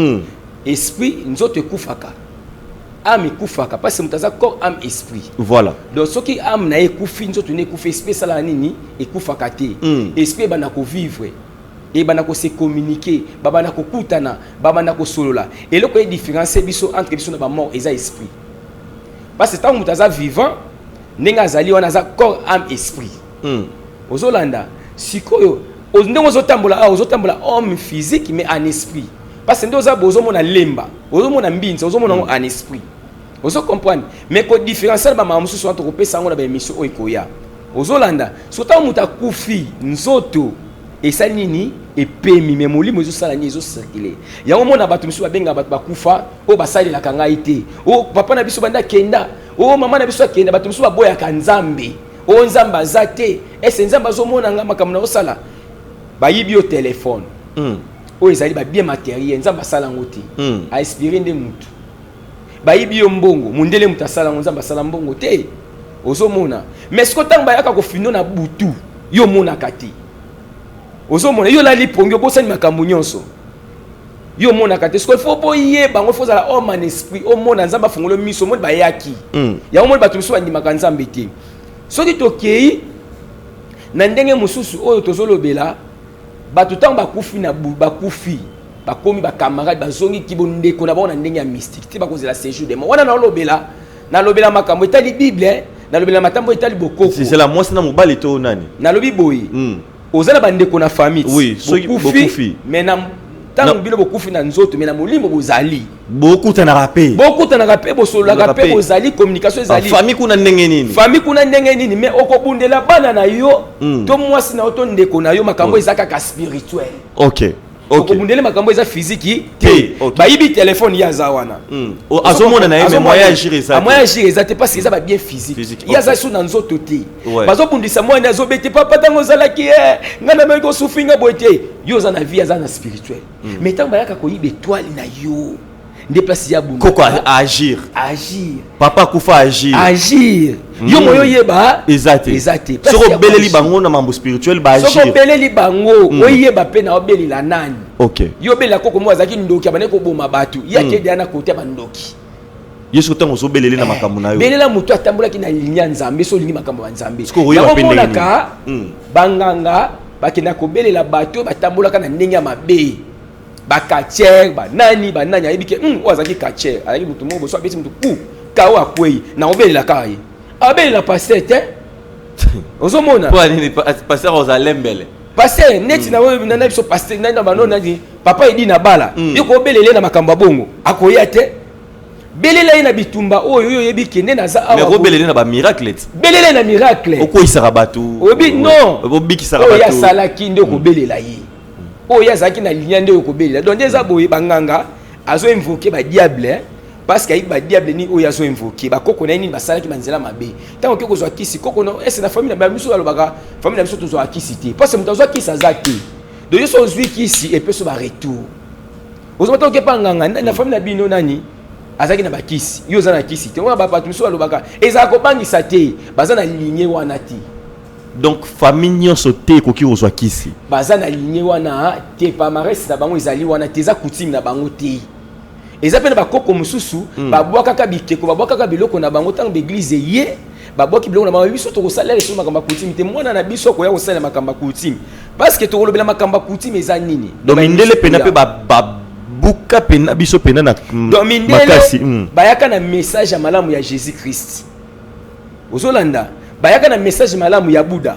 Speaker 1: esprit, nzoto ekufaka, âme ekufaka, parce que moto aza corps, âme, esprit. Donc soki âme na ye ekufi, nzoto ne ekufi, esprit esalaka nini? Ekufaka te. Esprit ebanda kovivre, ebanda kose communiquer, babanda kokutana, babanda kosolola. Eloko edifférencie biso entre biso na bamort eza esprit, parce que ntango moto aza vivant, ndenge azali wana, aza corps, âme, esprit. Ozolanda sikoyo, ndenge ozotambola awa, ozotambola homme physique mais en esprit, parce que nde oza boye, ozomona lemba, ozomona mbinza, ozomona yango en esprit, ozo comprendre. Mais kodifférencier na bamama mosusu wana, tokopesa yango na baémission oyo ekoya. Ozolanda, so ntango moto akufi, nzoto esali nini? Epemi, mais molimo ezosala nini? Ezocircule. Yango mona bato mosusu babengaka bato bakufa oyo basalelaka ngai te, oyo papa na biso banda akenda, oyo mama na biso akenda. Bato mosusu baboyaka Nzambe, oyo Nzambe aza te. Ese Nzambe azomona nga makambo na osala? Bayibi yo telefone, oyo ezali babien matériel, Nzambe asala yango te. Ainspire nde mutu. Bayibi yo mbongo, mundele moto asala yango, Nzambe asala mbongo te. Ozomona, mais siko ntango bayaka kofindo na butu, yo omonaka te. Ozomona, yo olali pongi, obosani makambo nyonso, yo omonaka te. Siko faut boyeba yango, faut ozala homme en esprit, omona Nzambe afungoli miso, omoni bayaki. Yango omoni bato mosusu bandimaka Nzambe te. Soki tokei na ndenge mosusu oyo tozolobela, bato ntango bakufi na bakufi, bakomi bacamarade, bazongi bondeko na bango na ndenge ya mystique te, bakozela séjour de mort wana. Nalobela makambo etali Bible, nalobela makambo etali bokoko.
Speaker 2: C'est la mwasi na mobali to nani?
Speaker 1: Nalobi boye, oza na bandeko na famille.
Speaker 2: Oui, soki bokufi.
Speaker 1: Mais na ntango bino bokufi na nzoto, mais na molimo bozali.
Speaker 2: Bokutanaka mpe.
Speaker 1: Bokutanaka mpe, bosololaka mpe, bozali, communication ezali.
Speaker 2: Famille kuna ndenge nini?
Speaker 1: Famille kuna ndenge nini? Mais okobundela bana na yo, to mwasi na yo, to ndeko na yo, makambo eza kaka spirituel. Okobundele makambo eza physique te. Bayibi telefone, ye aza wana.
Speaker 2: Azomona na ye, mais moyen agir eza te.
Speaker 1: Moyen agir eza te, parce que eza babien physique, ye aza so na nzoto te. Bazobundisa mwana, azobete papa, ntango ozalaki ye, ngai nameki kosufinga boye te. Yo oza na vie, aza na spirituel. Mais ntango bayaka koyiba étoile na yo, nde place ya
Speaker 2: bunda. Koko agir.
Speaker 1: Agir.
Speaker 2: Papa akufa agir.
Speaker 1: Agir. Yo moyo oyeba.
Speaker 2: Eza te.
Speaker 1: Eza te.
Speaker 2: Soki obeleli bango na mambo spirituel, baagir.
Speaker 1: Soki obeleli bango, oyeba mpe na obelela nani. Yo obelela koko mo azalaki ndoki, abandaki koboma bato, ye akende ya na kote ya bandoki.
Speaker 2: Ye soki ntango ozobelele na makambo na yo.
Speaker 1: Belela moto atambolaki na ligne ya Nzambe so olingi makambo ya Nzambe. Yango omonaka banganga bakenda kobelela bato oyo batambolaka na ndenge ya mabe, bacatcheur, banani banani. Ayebi ke oyo azalaki catcheur, azalaki motu moko boso, abeti motu ku kao, akwei, na obelela kaka ye, abelela pasteur te. Ozomona.
Speaker 2: Pasteur ozalembele.
Speaker 1: Pasteur neti na oyo na biso, pasteur nani na bano, nani, papa edi na bala, yo kobelela ye na makambo ya bongo, akoya te. Belela ye na bitumba oyo oyo oyebi kende naza
Speaker 2: awa. Mais obelele na bamiracle ti.
Speaker 1: Belela ye na miracle.
Speaker 2: Okweyisaka bato.
Speaker 1: Oyebi non.
Speaker 2: Obikisaka
Speaker 1: oyo
Speaker 2: bato.
Speaker 1: Asalaki nde okobelela ye, oyo azalaki na linia nde okobelela. Donc nde eza boye, banganga azoinvoke badiable parce que ayebi badiable nini oyo azoinvoke, bakoko na ye nini basalaki banzela mabe. Ntango okoki kozwa kisi, koko na ese na famille na biso, balobaka famille na biso tozwaka kisi te, parce que moto azwa kisi aza te. Donc yo so ozwi kisi, epesi baretour. Ozomata, okepa nganga na famille na bino, nani azalaki na bakisi, yo oza na kisi te. Wana bato mosusu balobaka ezala kobangisa te, baza na ligne wana te.
Speaker 2: Donc famille nyonso te ekoki kozwa kisi.
Speaker 1: Baza na ligne wana te, palmarès na bango ezali wana te, eza coutume na bango te. Eza mpe na bakoko mosusu babwakaka bikeko, babwakaka biloko na bango. Ntango baeglise eye, babwaki biloko na bango. Biso tokosalela lisusu makambo ya coutume te. Mwana na biso akoya kosalela makambo ya coutume, parce que tokolobela makambo ya coutume eza nini.
Speaker 2: Donc mindele pena mpe babuka pena biso pena na
Speaker 1: Donc mindele
Speaker 2: makasi.
Speaker 1: Bayaka na message ya malamu ya Jésus Christ, ozolanda, bayaka na message malamu ya Bouddha,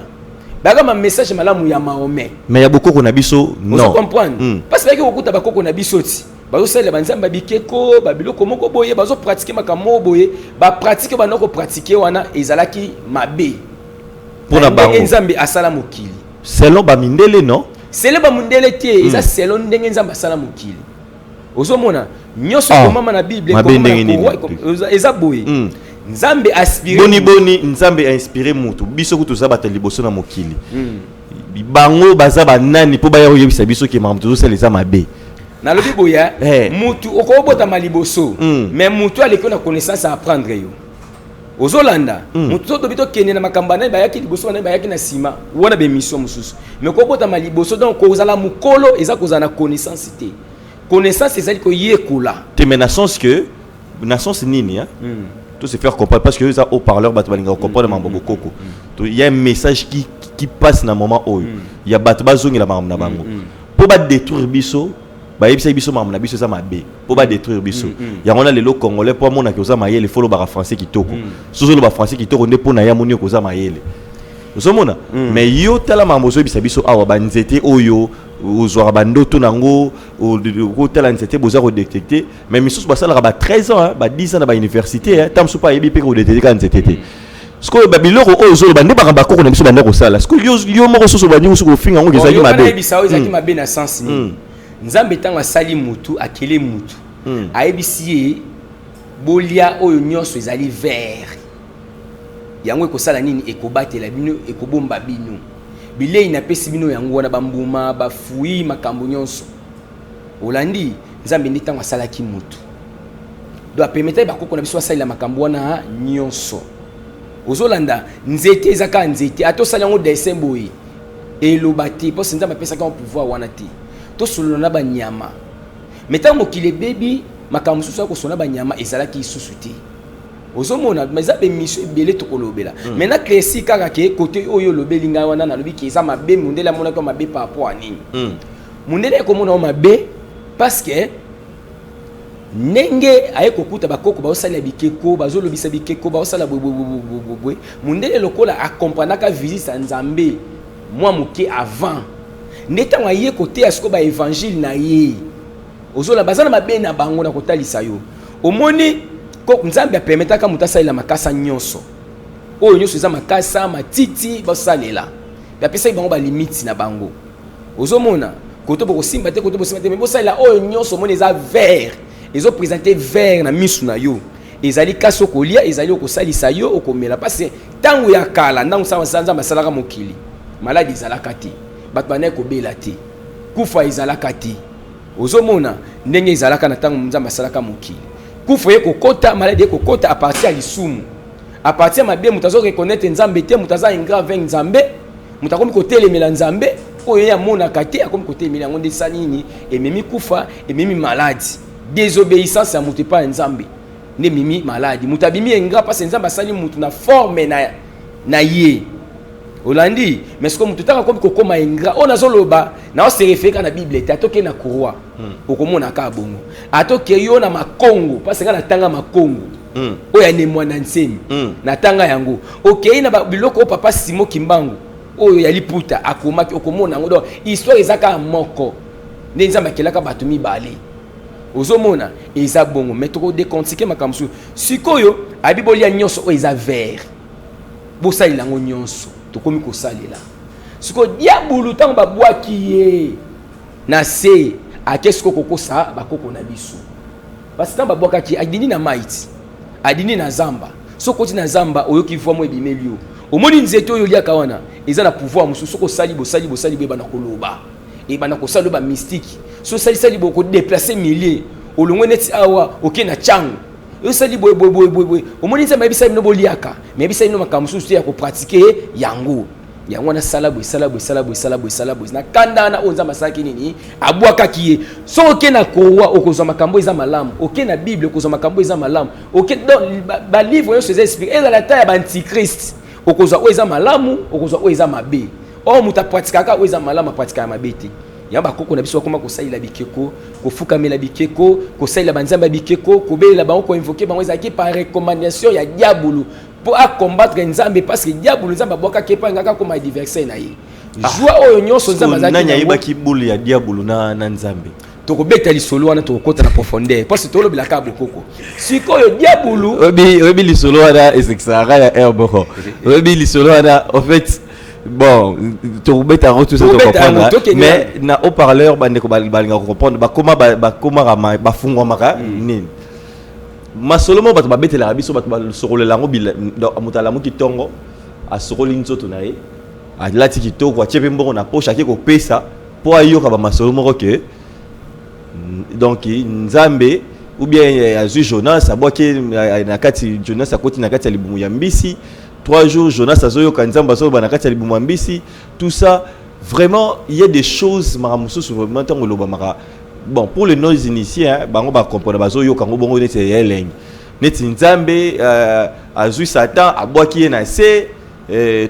Speaker 1: bayaka na message malamu ya Mahomet.
Speaker 2: Mais ya bokoko na biso, non.
Speaker 1: Ozo comprendre? Parce que bayaki kokuta bakoko na biso ti bazosalela banzambe ya bikeko, babiloko moko boye, bazopratike makambo moko boye. Bapratike banda kopratike wana ezalaki mabe.
Speaker 2: Mpona
Speaker 1: Na ndenge
Speaker 2: bango.
Speaker 1: Nzambe asala mokili.
Speaker 2: Selon bamindele, non.
Speaker 1: Selon bamundele te, eza selon ndenge Nzambe asala mokili. Ozomona nyonso ekomama na Bible,
Speaker 2: Mabe
Speaker 1: ekomama na
Speaker 2: ndenge nini?
Speaker 1: Coran, eza boye, Nzambe aspire.
Speaker 2: Boni boni Nzambe ainspire motu? Biso kutu toza bato ya liboso na mokili. Bango baza banani mpo baya koyebisa biso ke makambo tozosala eza mabe?
Speaker 1: Nalobi boye,
Speaker 2: Eh.
Speaker 1: mutu okobotama liboso, mais mutu aleki na connaissance à apprendre yo. Ozolanda, mutu totobi tokende na makambo nani bayaki liboso, nani bayaki na nsima, wana bemission mosusu. Mais kobotama liboso, donc kozala mokolo eza kozala na connaissance te. Connaissance ezali koyekola.
Speaker 2: Te, mais na sens que, na sens nini, hein? Tout se faire comprendre, parce que ça, haut-parleur, bato balinga comprendre mambo bokoko. Il y a un message qui passe na moment oyo ya bato bazongela makambo na bango mpo badétruire biso. Bayebisaki biso makambo na biso eza mabe mpo badétruire biso. Yango wana lelo Congolais, mpo amonaki oza mayele, fo olobaka français kitoko. Soki oloba français kitoko nde mpo na ye amoni okoza mayele. Ozomona, mais yo tala makambo ozoyebisa biso awa, banzete oyo ozwaka bandoto nango, okotala nzete, boza kodétecter. Mais misusu basalaka ba 13 ans, hein, ba 10 ans na bauniversité, ta mosusu mpo ayebi mpe kodétecter kaka nzete te. Sikoyo babiloko oyo ozoloba nde makambo bakoko na biso banda kosala. Sikoyo yo moko soso bandi mosusu kofinga yango ezalaki mabe.
Speaker 1: Nayebisa oyo ezalaki mabe na sens nini? Nzambe ntango asali mutu, akele mutu, ayebisi ye: bolia oyo nyonso ezali vert, yango ekosala nini? Ekobatela bino, ekobomba bino. Bilei napesi bino yango wana, bambuma, bafruits, makambo nyonso. Olandi, Nzambe nde ntango asalaki mutu, donc apermettaki bakoko na biso basalela makambo wana nyonso. Ozolanda, nzete eza kaka nzete. Ata osali yango dessin boye, eloba te, mpose Nzambe apesaki yango pouvoir wana te. Tosolola na banyama. Mais ntango mokili ebebi, makambo mosusu ya kosolola na banyama ezalaki lisusu te. Ozomona, mais eza bemission ebele tokolobela. Mais na clesi kaka ke kote oyo olobeli ngai wana, nalobi ke eza mabe. Mondele amonaki mabe par rapport à nini? Mondele ekomona yo mabe parce que ndenge aye kokuta bakoko baosalela bikeko, bazolobisa bikeko, baosala boye. Mondele lokola akomprenaka visite ya Nzambe mwa moke avant, nde ntango aye koteya sikoyo baévangile na ye, ozola baza na mabe na bango na kotalisa yo. Omoni, Nzambe apermettaka moto asalela makasa nyonso, oyo nyonso eza makasa, matiti, basalela. Apesaki bango balimite na bango. Ozomona, koto bokosimba te, koto bosimba te, mais bosalela oyo nyonso omoni eza vert, ezoprésenter vert na misu na yo, ezali kasi okolia, ezali okosalisa yo, okomela. Parce ntango ya kala, ntango Nzambe asalaka mokili, maladi ezalaka te, bato bandaki kobela te, kufa ezalaka te. Ozomona ndenge ezalaka na ntango Nzambe asalaka mokili. Kufa ye kokota, maladi ye kokota à partir ya lisumu, à partir ya mabe. Moto azo reconnaître Nzambe te, moto aza ingrat avec Nzambe, moto akomi kotelemela Nzambe oyo ye amonaka te, akomi kotelemela yango. Nde esali nini? Ememi kufa, ememi maladi. Désobéissance ya moto epai ya Nzambe nde ememi maladi. Moto abimi ingrat parce Nzambe asali moto na forme na ye. Olandi, mais sikoyo moto ntango akomi kokóma ingrat, oyo nazoloba naose référer kaka na Bible te. Atoke na courroie, okomona kaka bongo. Atoke yo na Makongo, parce nga natanga Makongo oyo ya Ne Muanda Nsemi, natanga yango. Okei na biloko oyo papa Simo Kimbangu oyo ya liputa akomaki, okomona yango. Donc histoire eza kaka moko, nde Nzambe akelaka bato mibale. Ozomona, eza bongo. Mais tokodécortiquer makambo mosusu sikoyo. Abi bolia nyonso oyo eza vert, bosalela yango nyonso. Tokomi kosalela sikoyo. Diabulu, ntango babwaki ye na se, ake sikoyo kokosa bakoko na biso. Parce ntango babwakaki, adindi na mai ti adindi na zamba. Soki okoti na zamba, oyoki voix mo ebimeli yo, omoni nzete oyo oliaka wana eza na pouvoir mosusu. Soki osali, bosali, bosali boye, ebanda koloba, ebanda kosala oyo bamystique. So osalisali boye, kodéplacer milieu, olongwe neti awa, oke na Ntango osali boye, boye, boye, boye, boye, omoni Nzambe ayebisa bino boliaka, mais ayebisa bino makambo mosusu te ya kopratiquer yango. Yango wana, sala boye, sala boye, sala boye, sala boye, sala boye. Na kanda wana oyo Nzambe asalaki nini? Abwakaki ye. Soki oke na Coran, okozwa makambo eza malamu. Oke na Bible, okozwa makambo eza malamu. Oke donc balivre nyonso eza expliqué, ezala ata ya baantichrist, okozwa oyo eza malamu, okozwa oyo eza mabe. Oyo moto apratikaka oyo eza malamu, apratikaka mabe te. Yango bakoko na biso bakoma kosalela bikeko, kofukamela bikeko, kosalela banzambe ya bikeko, kobelela bango, koinvoquer bango. Ezalaki par recommandation ya diabolo mpo acombattre Nzambe, parce que diabolo, Nzambe abwakaki epai ngaka akoma adversaire na ye. Joie oyo nyonso Nzambe azalaki
Speaker 2: nani ayebaki boule ya diabolo na Nzambe?
Speaker 1: Tokobeta lisolo wana, tokokɔta na profondeur, parce tolobelaka bokoko. Sikoyo diabolo
Speaker 2: Oyebi lisolo wana esekisaka ya air moko. Oyebi lisolo wana, en fait, bon, tokobeta yango tout ça, tocomprendre. Mais na haut-parleur, bandeko balingaka comprendre, bakoma bakomaka, bafungwamaka nini masolo moko bato babetelaka biso, bato basokolela yango. Moto alamuki ntongo, asokoli nzoto na ye, alati kitoko, atie mpe mbongo na poche, ake kopesa mpo ayoka bamasolo moko ke Donc Nzambe ou bien azwi Jonas, abwaki na kati. Jonas akoti na kati ya libumu ya mbisi 3 jours. Jonas azoyoka Nzambe azoloba na kati ya libumu ya mbisi. Tout ça, vraiment, il y a des choses, makambo mosusu vraiment, ntango olobamaka, bon, pour les non initiés, hein, bango bacomprendre, bazoyoka yango bongo neti ya elengi, neti Nzambe azwi Satan, abwaki ye na se,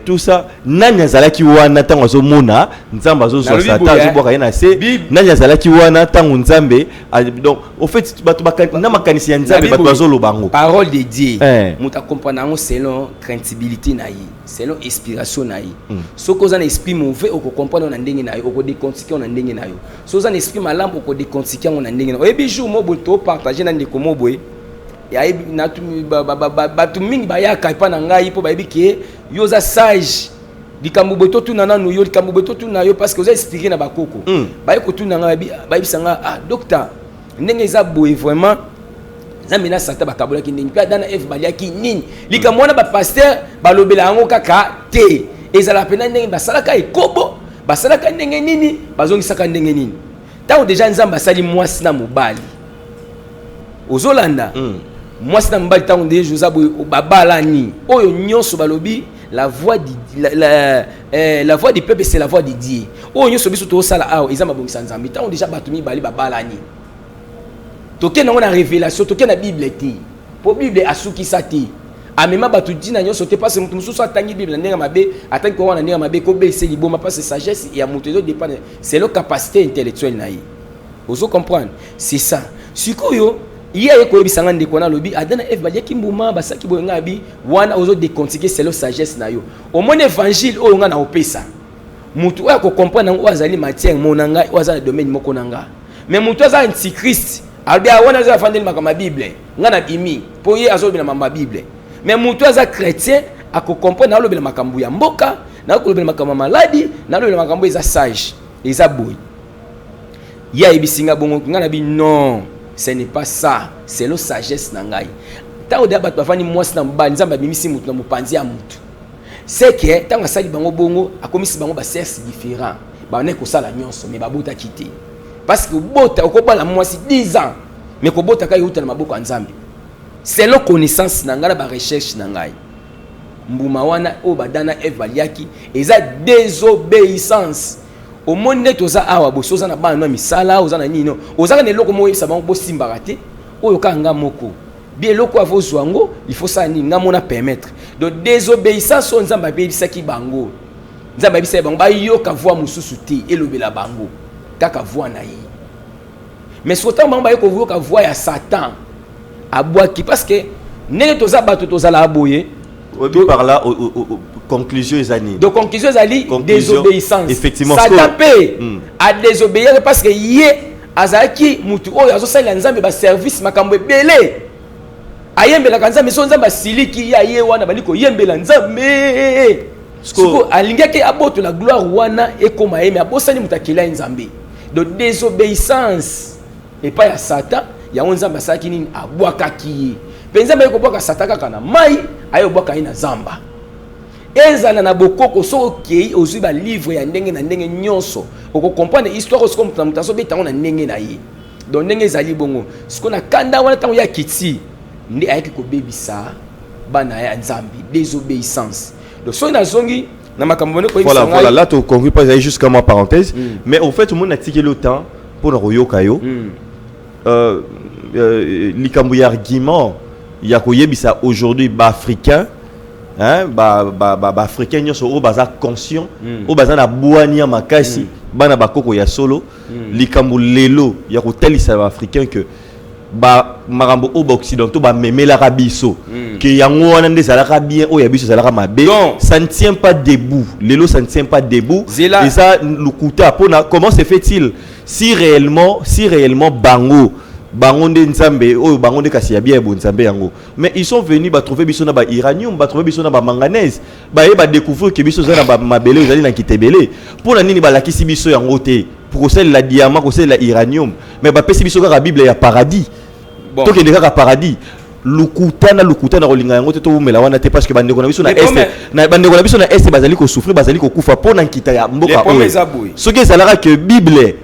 Speaker 2: tout ça. Nani azalaki wana ntango azomona Nzambe azozwa
Speaker 1: Nalobi
Speaker 2: Satan,
Speaker 1: boye,
Speaker 2: azobwaka ye na se? Nani azalaki wana ntango Nzambe donc au fait bato na makanisi ya Nzambe,
Speaker 1: Nabi
Speaker 2: bato
Speaker 1: boye,
Speaker 2: bazoloba yango.
Speaker 1: Parole de Dieu, moto acomprendre yango selon craintibilité na ye, selon inspiration na ye. Soki oza na esprit mauvais, okocomprendre yango na ndenge na yo, okodécortiquer yango na ndenge na yo. Soki oza na esprit malamu, okodécortiquer yango na ndenge na yo. Oyebi, jour mo boye topartage na ndeko mo boye, ayebi bato mingi bayaka epa na ngai mpo bayebi ke yo oza sage. Likambo boye totuna nanu yo, likambo boye totuna yo, parce que oza inspiré na bakoko. Baye kotuna ngai, bayebisa ngai: "Ah docteur, ndenge eza boye vraiment, Nzambe na Satan bakabolaki ndenge mpe Adam na Eve baliaki nini?" Likambo wana, bapasteur balobela yango kaka te. Ezala mpena ndenge basalaka ekobo, basalaka ndenge nini, bazongisaka ndenge nini. Ntango déjà Nzambe asali mwasi na mobali, ozolanda, mwasi na mobali, ntango nde oza boye, babalani, oyo nyonso balobi la voix du peuple, c'est la voix de Dieu. Oyo nyonso biso tozosala awa eza mabongisa Nzambe. Ntango déjà bato mibale babalani, tokende yango na révélation, tokende na Bible te, mpo Bible asukisa te, amema bato ntina nyonso te, parce moto mosusu atangi Bible na ndenge mabe, atangi kongo na ndenge mabe, kobelisa liboma, parce sagesse ya moto ezodépendre selon capacité intellectuelle na ye. Ozo comprendre? C'est ça. Sikoyo ye aye koyebisa nga, ndeko wana alobi Adam na Eve baliaki mbuma, basalaki boye. Nga abi wana ozodécortiquer selon sagesse na yo. Omoni évangile oyo nga na opesa, motu oyo akocomprendre yango, oyo azali matière mo na ngai, oyo aza na domaine moko na nga. Mais motu aza antichrist, alobi wana aza afandeli makambo ya Bible, nga na bimi, mpo ye azolobela makambo ya Bible. Mais motu aza chrétien akocomprendre, alobela makambo ya mboka, nakolobela makambo ya maladi, nalobela makambo eza sage, eza boye. Ye ayebisi nga bongo, nga na bi non, ce n'est pas ça, c'est lo sagesse na ngai. Ntango deya bato bafandi, mwasi na mobali, Nzambe abimisi motu na mopanzi ya motu, c'est que ntango asali bango bongo, akomisi bango basexe différent, bandaki kosala nyonso, mais babotaki te, parce que obota, okobala mwasi 10 ans, mais kobotaka euta na maboko ya Nzambe. Selon connaissance na ngai na barecherche na ngai, mbuma wana oyo ba Adam na Eve baliaki eza désobéissance. Omoni nde toza awa bosi, oza na bana no ya misala, oza na nini, no ozaka na eloko moko, oyebisa bango bosimbaka te, oyo kaka nga moko bi eloko avo ozwa yango, il faut sala nini, nga mona permettre. Donc désobéissance oyo Nzambe abebisaki bango, Nzambe ayebisaki bango bayoka voix mosusu te, elobela bango kaka voix na ye. Mais soki ntango bango baye koyoka voix ya Satan, abwaki, parce que ndenge toza bato, tozalaka boye.
Speaker 2: Oyebi, par là conclusion eza nini?
Speaker 1: Donc conclusion ezali
Speaker 2: Conclusion,
Speaker 1: désobéissance.
Speaker 2: Effectivement,
Speaker 1: Satan mpe adésobéir, parce que ye azalaki mutu oyo azosalela Nzambe baservice, makambo ebele, ayembelaka Nzambe. So Nzambe asiliki ye, aye wana bali koyembela Nzambe. Siko alingaki abotola gloire wana ekóma ye, mais abosani moto akela ye, Nzambe. Donc désobéissance epai ya Satan, yango Nzambe asalaki nini? Abwakaki ye. Mpe Nzambe aye kobwaka Satan kaka na mai, aye kobwaka ye na zamba. Ezala na bokoko, soki okei ozwi balivre ya ndenge na ndenge nyonso, okocomprendre histoire oyo. Sikoyo moto na moto azobeta yango na ndenge na ye. Donc ndenge ezali bongo, sikoyo na kanda wana, ntango ye akiti, nde ayaki kobebisa bana ya Nzambe, désobéissance. Donc soki nazongi na makambo bone koyebisa
Speaker 2: Voilà, voilà,
Speaker 1: ngai
Speaker 2: là tu conclus pas, ezali jusqu'à ma parenthèse. Mais au fait, omoni, natikeli autant mpona koyoka yo. Likambo ya argument ya koyebisa aujourd'hui baafricain, hein, baafricain nyonso oyo baza conscient, oyo baza na bwanya makasi, bana bakoko ya solo, likambo lelo ya kotalisa baafricain que ba makambo oyo baoccidentaux bamemelaka biso, ke yango wana nde ezalaka bien, oyo ya biso ezalaka mabe,
Speaker 1: Donc,
Speaker 2: ça ne tient pas debout lelo, ça ne tient pas debout.
Speaker 1: Zela.
Speaker 2: Eza lukuta. Mpona comment se fait-il, si réellement bango nde Nzambe oyo, bango nde kasi ya bien ya bonzambe yango, mais ils sont venus, batrouve biso na bauranium, batrouve biso na bamanganèse, baye badécouvrir ke biso oza na bamabele ezali na nkita ebele, mpo na nini balakisi biso yango te pour kosalela diamant, kosalela uranium, mais bapesi biso kaka Bible ya paradis?
Speaker 1: Bon.
Speaker 2: Tokende kaka paradis, lukuta na lukuta na kolinga yango te, tobumela wana te, parce que bandeko na biso na
Speaker 1: Les
Speaker 2: est na bandeko na biso na est bazali kosouffrir, bazali kokufa mpo na nkita ya
Speaker 1: Les
Speaker 2: mboka
Speaker 1: problèmes
Speaker 2: oyo.
Speaker 1: eza boye.
Speaker 2: Soki ezalaka ke Bible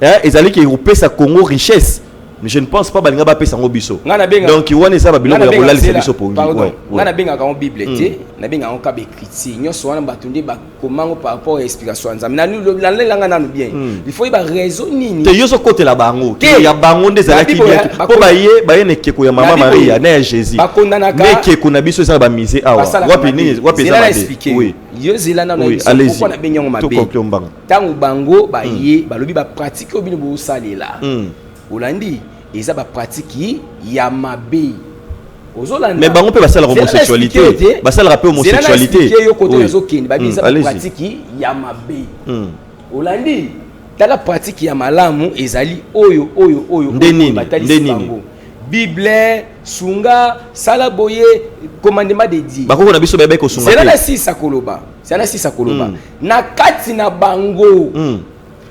Speaker 2: Hein, ezali ke kopesa Congo richesse, mais je ne pense pas balinga bapesa yango biso.
Speaker 1: Nga nabenga
Speaker 2: Donc wana eza babiloko ya kolalisa biso pongi.
Speaker 1: Pardon, nga nabengaka yango Bible te, nabengaka yango kaka écriture nyonso wana. Bato nde bakomango par rapport ya explication ya Nzambe. Nalelanga nanu bien, il faut yeba raison nini.
Speaker 2: Te, yo ozokotela bango.
Speaker 1: Te.
Speaker 2: Ya bango nde ezalaki
Speaker 1: Na Bible
Speaker 2: bien mpo baye na ekeko ya mama
Speaker 1: Na Bible
Speaker 2: Maria na ya Jésus.
Speaker 1: Bakondanaka.
Speaker 2: Na ekeko na biso eza na bamusée awa.
Speaker 1: Basalaka
Speaker 2: Wapi
Speaker 1: mabe.
Speaker 2: nini, wapi eza
Speaker 1: Zela na
Speaker 2: mabe?
Speaker 1: expliquer.
Speaker 2: Oui.
Speaker 1: Yo zela nano.
Speaker 2: Oui,
Speaker 1: Nayebisa
Speaker 2: allez-y.
Speaker 1: pourquoi nabengi yango mabe.
Speaker 2: Tokoki mbanga.
Speaker 1: Ntango bango baye, balobi bapratique oyo bino bosalela, olandi, eza bapratique ya mabe, ozolanda?
Speaker 2: Mais bango mpe basalaka
Speaker 1: Zela na
Speaker 2: homosexualité.
Speaker 1: expliquer yo te.
Speaker 2: Basalaka mpe
Speaker 1: Zela na
Speaker 2: homosexualité.
Speaker 1: expliquer yo kote. Nazokende, babi eza
Speaker 2: Allez-y.
Speaker 1: bapratique ya mabe. Olandi? Tala, pratique ya malamu ezali oyo, oyo, oyo.
Speaker 2: Nde
Speaker 1: Oyo
Speaker 2: nini?
Speaker 1: batalisi
Speaker 2: Nde nini?
Speaker 1: bango Bible, sunga, sala boye, commandement de Dieu.
Speaker 2: Bakoko na biso bayebaki kosunga
Speaker 1: Zela na
Speaker 2: te.
Speaker 1: sisa koloba, zela na sisa koloba. Na kati na bango,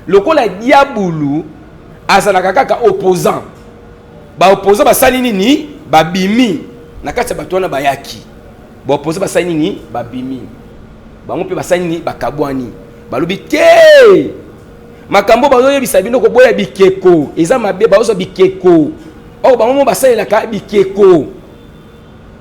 Speaker 1: lokola diabulu azalaka kaka opposant, baopposant basali nini? Babimi na kati ya bato wana. Bayaki baopposant, basali nini? Babimi. Bango mpe basali nini? Bakabwani. Balobi te, makambo bazoyebisa bino koboya bikeko eza mabe. Bazozwa bikeko oyo bango mo basalelaka bikeko,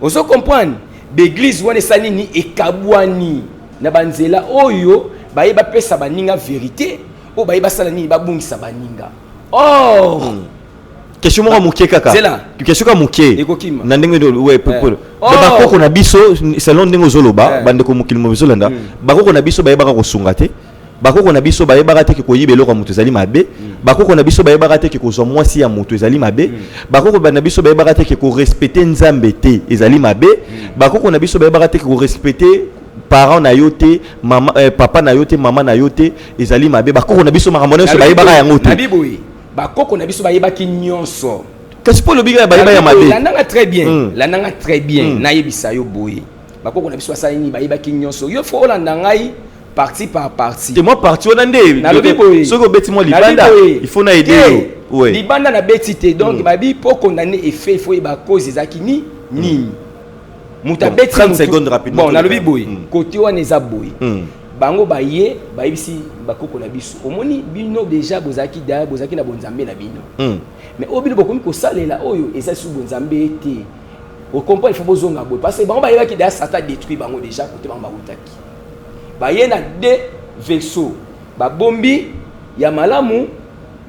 Speaker 1: ozo comprendre? Baeglise wana esali nini? Ekabwani na banzela oyo baye bapesa baninga vérité, oyo baye basala nini? Babungisa baninga. Or
Speaker 2: Question moko moke kaka.
Speaker 1: Zela.
Speaker 2: Question kaka moke.
Speaker 1: Ekokima.
Speaker 2: Na ndenge ouais,
Speaker 1: Oh.
Speaker 2: bakoko na biso, selon ndenge ozoloba, bandeko mokili mo bizolanda, bakoko na biso bayebaka kosunga te? Bakoko na biso bayebaka te ke koyiba eloko ya moto ezali mabe? Bakoko na biso bayebaka te ke kozwa mwasi ya moto ezali mabe? Bakoko na biso bayebaka te ke korespecter Nzambe te ezali mabe? Bakoko na biso bayebaka te ke korespecter parent na yo te, mama, papa na yo te, mama na yo te ezali mabe? Bakoko na biso makambo nyonso bayebaka yango te?
Speaker 1: Nabi boye, bakoko na biso bayebaki nyonso.
Speaker 2: Kasi mpo olobi kaka bayeba ya mabe.
Speaker 1: Landanga très bien. Landanga très bien. Nayebisa yo boye, bakoko na biso basali nini? Bayebaki nyonso. Yo faut olanda ngai partie par partie.
Speaker 2: Te, mwa partie wana nde.
Speaker 1: Nalobi boye.
Speaker 2: Soki obeti mwa
Speaker 1: Nalobi
Speaker 2: libanda,
Speaker 1: boye.
Speaker 2: il faut na aider
Speaker 1: Te,
Speaker 2: yo, ouais.
Speaker 1: Libanda nabeti te. Donc babi mpo condamner effet, il faut yeba cause ezalaki ni nini. Moto
Speaker 2: Bon,
Speaker 1: abeti
Speaker 2: 30
Speaker 1: motu-
Speaker 2: secondes rapidement.
Speaker 1: Bon, nalobi boye, côté wana eza boye. Bango baye, bayebisi bakoko na biso: omoni, bino déjà bozalaki daya, bozalaki na bonzambe na bino, mais oyo bino bokomi kosalela oyo eza su bonzambe te. Ocomprendre? Il faut bozonga boye, parce que bango bayebaki daya Satan détruit bango déjà. Kote bango bautaki, baye na deux vaisseau, babombi ya malamu,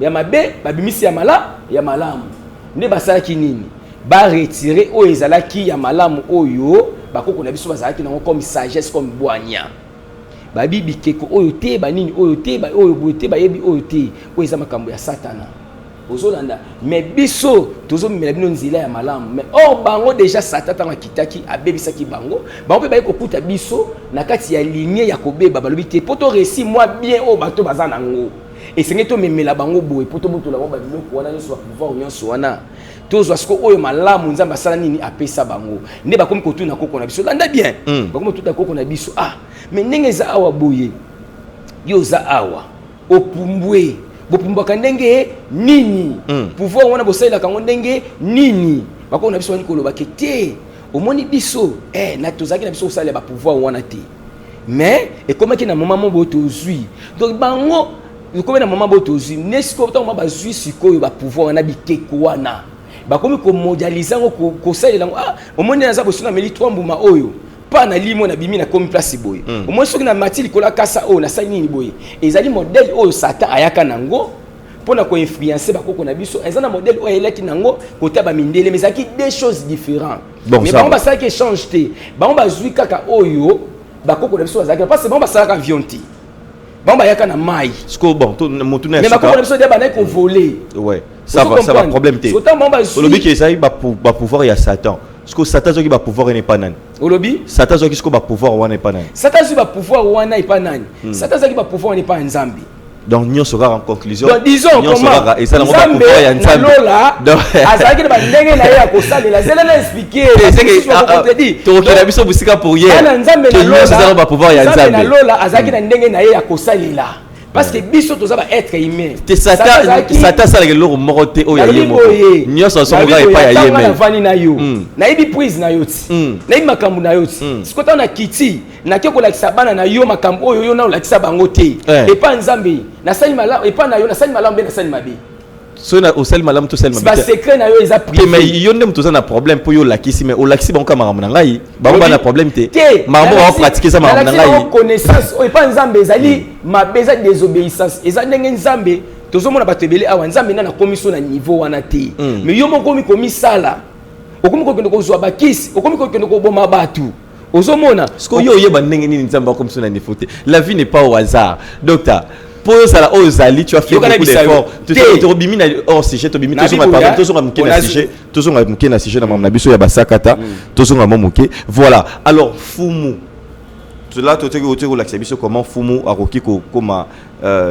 Speaker 1: ya mabe babimisi ya malamu. Nde basalaki nini? Baretirer oyo ezalaki ya malamu, oyo bakoko na biso bazalaki nango comme sagesse, comme bwanya. Babi bikeko oyo te, banini oyo te, oyo boye te, bayebi oyo te, oyo eza makambo ya Satana, ozolanda? Mais biso tozomemela bino nzela ya malamu. Mais or bango déjà, Satan ntango akitaki, abebisaki bango. Bango mpe baye kokuta biso na kati ya ligne ya kobeba. Balobi te, mpo toréussir mwa bien oyo bato baza nango, esengeli tomemela bango boye, mpo tobotola bango babiloko wana nyonso, bapouvoir nyonso wana, tozwa siko oyo malamu Nzambe asala nini? Apesa bango. Nde bakomi kotuna koko na biso, landa bien, bakomi kotuna koko na biso: ah, mais ndenge eza awa boye, yo oza awa, opumbwe, bopumbwaka ndenge nini? Pouvoir wana bosalelaka yango ndenge nini? Bakoko na biso bani kolobake te, omoni biso, na tozalaki na biso kosalela bapouvoir wana te, mais ekomaki na moment moko boye tozwi. Donc bango ekomi na moment boye tozwi ne. Sikoyo ntango ma bazwi sikoyo bapouvoir wana, bikeko wana, bakomi komondialiser yango, kosalela yango. Ah, omoni, naza boso, nameli trois mbuma oyo mpa na limo, nabimi, nakomi place boye. Omoni, soki namati likolo ya kasa oyo, nasali nini boye. Ezali modèle oyo Satan ayaka nango mpona koinfluencer bakoko na biso. Eza na modèle oyo ayelaki nango kota bamindele, mais ezalaki deux choses différentes.
Speaker 2: Bon,
Speaker 1: mais
Speaker 2: ça
Speaker 1: bango
Speaker 2: va.
Speaker 1: basalaki échange te. Bango bazwi kaka oyo bakoko na biso bazalaki, parce que bango basalaka avion te, bango bayaka na mai.
Speaker 2: Siko bon, motu na
Speaker 1: Mais bakoko na
Speaker 2: suka.
Speaker 1: biso nde bandaki kovoler.
Speaker 2: Ouais, ça va, ça va, problème te.
Speaker 1: Ntango bango bazwi
Speaker 2: Olobi ke ezali bapouvoir ya Satan. Siko Satan azwaki bapouvoir wana epa nani?
Speaker 1: Olobi?
Speaker 2: Satan azwaki siko bapouvoir wana epa nani?
Speaker 1: Satan azwi bapouvoir wana epa nani? Satan azwaki bapouvoir wana epa ya Nzambe.
Speaker 2: Donc nyonso kaka, en conclusion,
Speaker 1: Donc disons
Speaker 2: nyonso
Speaker 1: comment
Speaker 2: kaka eza nango
Speaker 1: Nzambe
Speaker 2: bapouvoir ya
Speaker 1: na
Speaker 2: Nzambe.
Speaker 1: lola azalaki na bandenge na ye ya kosalela. Zela na expliquer.
Speaker 2: Tokokela biso mosika pour hier.
Speaker 1: Bana Nzambe
Speaker 2: Ke
Speaker 1: na
Speaker 2: nyonso eza nango
Speaker 1: lola,
Speaker 2: bapouvoir ya
Speaker 1: Nzambe na
Speaker 2: Nzambe.
Speaker 1: lola azalaki na ndenge na ye ya kosalela. Parce que biso toza ba être humain.
Speaker 2: Te, Satan, Satan asalaka eloko moko te oyo ya ye moko. Nyonso asomboka epai ya ye.
Speaker 1: Me navandi na yo, nayebi prise na yo ti, nayebi makambo na yo ti. Sikoyo ntango nakiti, nake kolakisa bana na yo makambo oyo yo na olakisa bango te. Epa Nzambe nasali malamu, epa na yo nasali malamu mpe nasali mabe.
Speaker 2: Soki osali malamu to osali mabe,
Speaker 1: basecret na yo eza
Speaker 2: privé. Mais yo nde moto oza na problème, mpo yo olakisi, mais olakisi bango ka makambo na ngai. Bango bana problème te, makambo bao pratique eza makambo na ngai.
Speaker 1: Connaissance oyo epa Nzambe ezali mabe, eza désobéissance. Eza ndenge Nzambe tozomona bato ebele awa. Nzambe nani akomi so na niveau wana te, mais yo moko okomi komisala, okomi kokende kozwa bakisi, okomi kokende koboma bato, ozomona.
Speaker 2: Sikoyo yo oyeba ndenge nini Nzambe akomi so na niveau te? La vie n'est pas au hasard, docteur. Mpo ozala oyo ozali, tu as fait beaucoup d'efforts. Tobimi na hors sujet, tobimi, tozonga, pardon, tozonga moke na sujet, tozonga moke na sujet na makambo na biso ya basakata, tozonga mo moke. Voilà. Alors fumu là, totoki otoki kolakisa biso comment fumu akoki kokoma,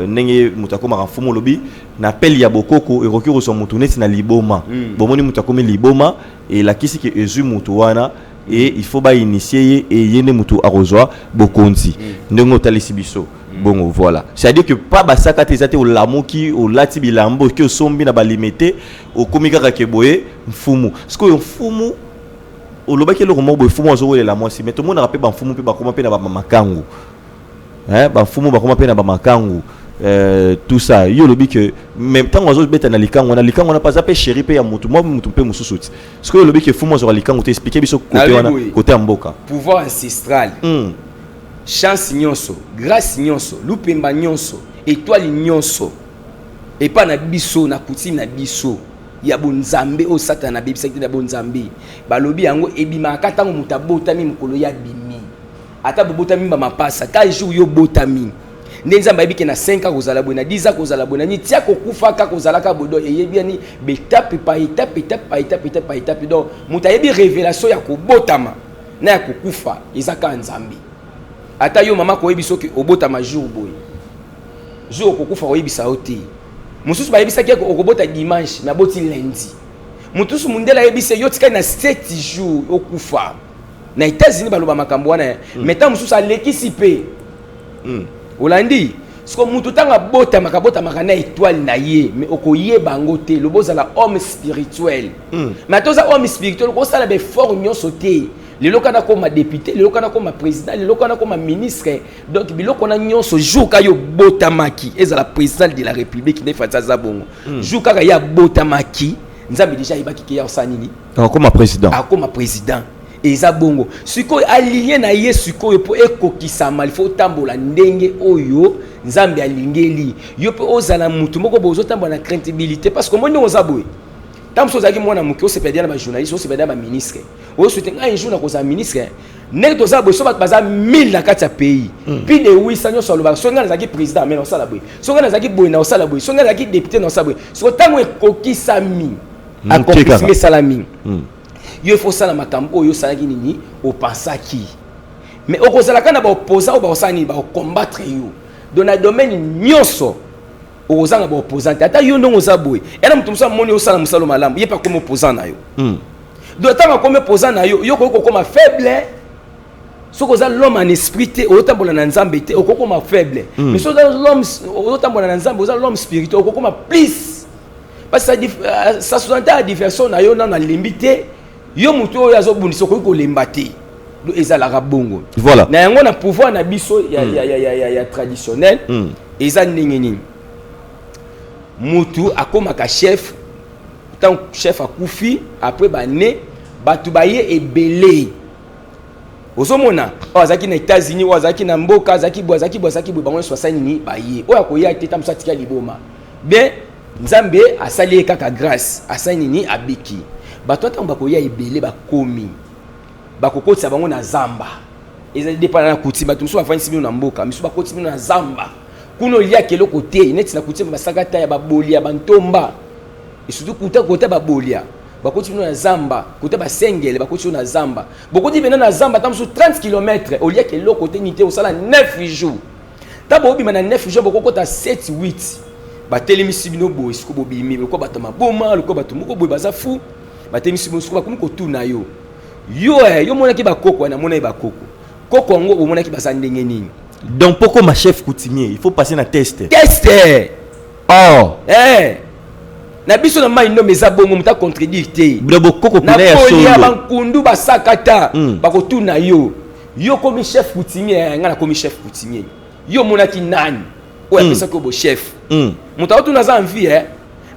Speaker 2: ndenge moto akomaka fumu. Olobi na appel ya bokoko ekoki kozwa motu neti na liboma. Bomoni moto akomi liboma, elakisi ke ezwi motu wana et il faut bainitier ye e ye nde motu akozwa bokonzi, ndenge otalisi biso bongo. Voilà, c'est à dire que pa basaka te, eza te olamuki, olati bilamba, oki osombi na balimete, okomi kaka ke boye mfumu. Sikoyo mfumu, olobaki eloko moko boye, mfumu azowelela mwasi, mais tomonaka mpe bamfumu mpe bakoma mpe na bamakangu, bamfumu bakoma mpe na bamakangu, tout ça. Yo olobi ke même ntango azobeta na likango wana, likango wana mpe aza mpe chéri mpe ya motu mwa motu mpe mosusu ti. Sikoyo olobi ke fumu azwaka likango te, explique biso kote wana, kote ya mboka.
Speaker 1: Pouvoir ancestral, chance nyonso, grâce nyonso, lupemba nyonso, étoile nyonso epa na biso, na coutume na biso ya bonzambe oyo Satana abebisaki te, na bonzambe balobi yango ebimaka ntango moto abotami, mokolo ya bimi. Ata bobotami bamapasa, ata jour yo botami, nde Nzambe ayebi ke na 5 ans kozala boye, na 10 ans kozala boye, na nini tia kokufa kaka kozalaka boye. Donc eyebi yani baétape par étape, étape par étape, étape par étape. Donc moto ayebi révélation ya kobotama na ya kokufa eza kaka Nzambe. Ata yo mama koyebi soki obotama jour boye, jour okokufa koyebisa yo te. Mosusu bayebisaki okobota dimanche, mais aboti lundi. Mosusu mundele ayebisi yo tikali na 7 jours okufa. Na États-Unis baloba makambo wana, mais ntango mosusu alekisi mpe. Olandi siko mutu ntango abotamaka, abotamaka na étoile na ye, mais okoyeba yango te. Loba ozala homme spirituel, mais ata oza homme spirituel, okosala baeffort nyonso te. Lelo kana koma député, lelo kana koma président, lelo kana koma ministre. Donc biloko wana nyonso, jour kaka yo botamaki, ezala président de la République nde Fatshi aza bongo, jour kaka ye abotamaki, Nzambe déjà ayebaki ke ya osala nini.
Speaker 2: Akoma président.
Speaker 1: Akoma président, eza bongo. Sikoyo aligné na ye sikoyo, mpo ekokisama, il faut otambola ndenge oyo Nzambe alingeli yo, mpe ozala mutu moko boye ozotambola na craintibilité. Parce que omoni ndenge oza boye, ntango mosusu ozalaki mwana moke, osepela na bajournaliste, osepela na baministre, osouhaite ngai un jour nakozala ministre. Ndenge toza boye, so bato baza 1000 na kati ya pays, plus de 800 nyonso alobaka: soki ngai nazalaki président, mais naosala boye, soki ngai nazalaki boye, naosala boye, soki ngai nazalaki député, naosala boye. Soko ntango ekokisami, accomplissement esalami, yo ifo osala makambo oyo osalaki nini, opensaki. Mais okozalaka na baopposant oyo bakosala nini, bakocombattre yo. Donc na domaine nyonso okozanga baopposant te. Ata yo ndongo oza boye, ena moto mosusu amoni osala mosala malamu, ye mpe akomi opposant na yo. Donc ntango akomi opposant na yo, yo koki kokoma faible. Soki oza l'homme en esprit te, ozotambola na Nzambe te, okokoma faible. Mais soki oza l'homme, ozotambola na Nzambe, oza l'homme spirituel, okokoma plus, parce que ça sous-entend diversion na yo nano alembi te. Yo motu oyo azobundisa, okoki kolemba te. Donc ezalaka bongo.
Speaker 2: Voilà.
Speaker 1: Na yango, na pouvoir na biso ya traditionnel, eza ndenge nini mutu akomaka chef? Ntango chef akufi, après bane bato baye ebele, ozomona oyo azalaki na États-Unis, oyo azalaki na mboka, azalaki boye, azalaki boye, azalaki boye, bango nyonso basali nini? Baye. Oyo akoya te, ta mosu atika liboma bien, Nzambe asali ye kaka grâce, asali nini? Abiki. Bato ntango bakoya ebele, bakomi, bakokotisa bango na zamba. Ezali dépend na coutume. Bato mosusu bafandisi bino na mboka, misusu bakotisi bino na zamba kuna, oliaka eloko te. Neti na coutume basaka ta ya babolia, bantomba, et surtout kuta kota babolia, bakoti bino na zamba, kota basengele, bakoti bino na zamba, bokoti pena na zamba, ta mosusu 30 km, oliaka eloko te, nini te, osala 9 jours. Ta bobima na 9 jours, bokokota 7 8, batelemisi bino boye. Siko bobimi lokola bato maboma, lokola bato moko boye baza fu. Batelemisi bino, siko bakomi kotuna yo: yo, yo monaki bakoko wana? Monaki bakoko, koko yango bomonaki baza ndenge nini?
Speaker 2: Donc pourquoi ma chef coutumier, il faut passer na test?
Speaker 1: Test.
Speaker 2: Oh.
Speaker 1: Eh. Na biso na mai ndombe eza bongo, moto acontredire te.
Speaker 2: Bino bokoko
Speaker 1: na
Speaker 2: pena ya
Speaker 1: kolia
Speaker 2: solo.
Speaker 1: Bankundu basakata. Bakotuna yo: yo komi chef coutumier? Ngai nakomi chef coutumier. Yo omonaki nani oyo apesaki yo bochef? Moto akotuna aza en vie, eh?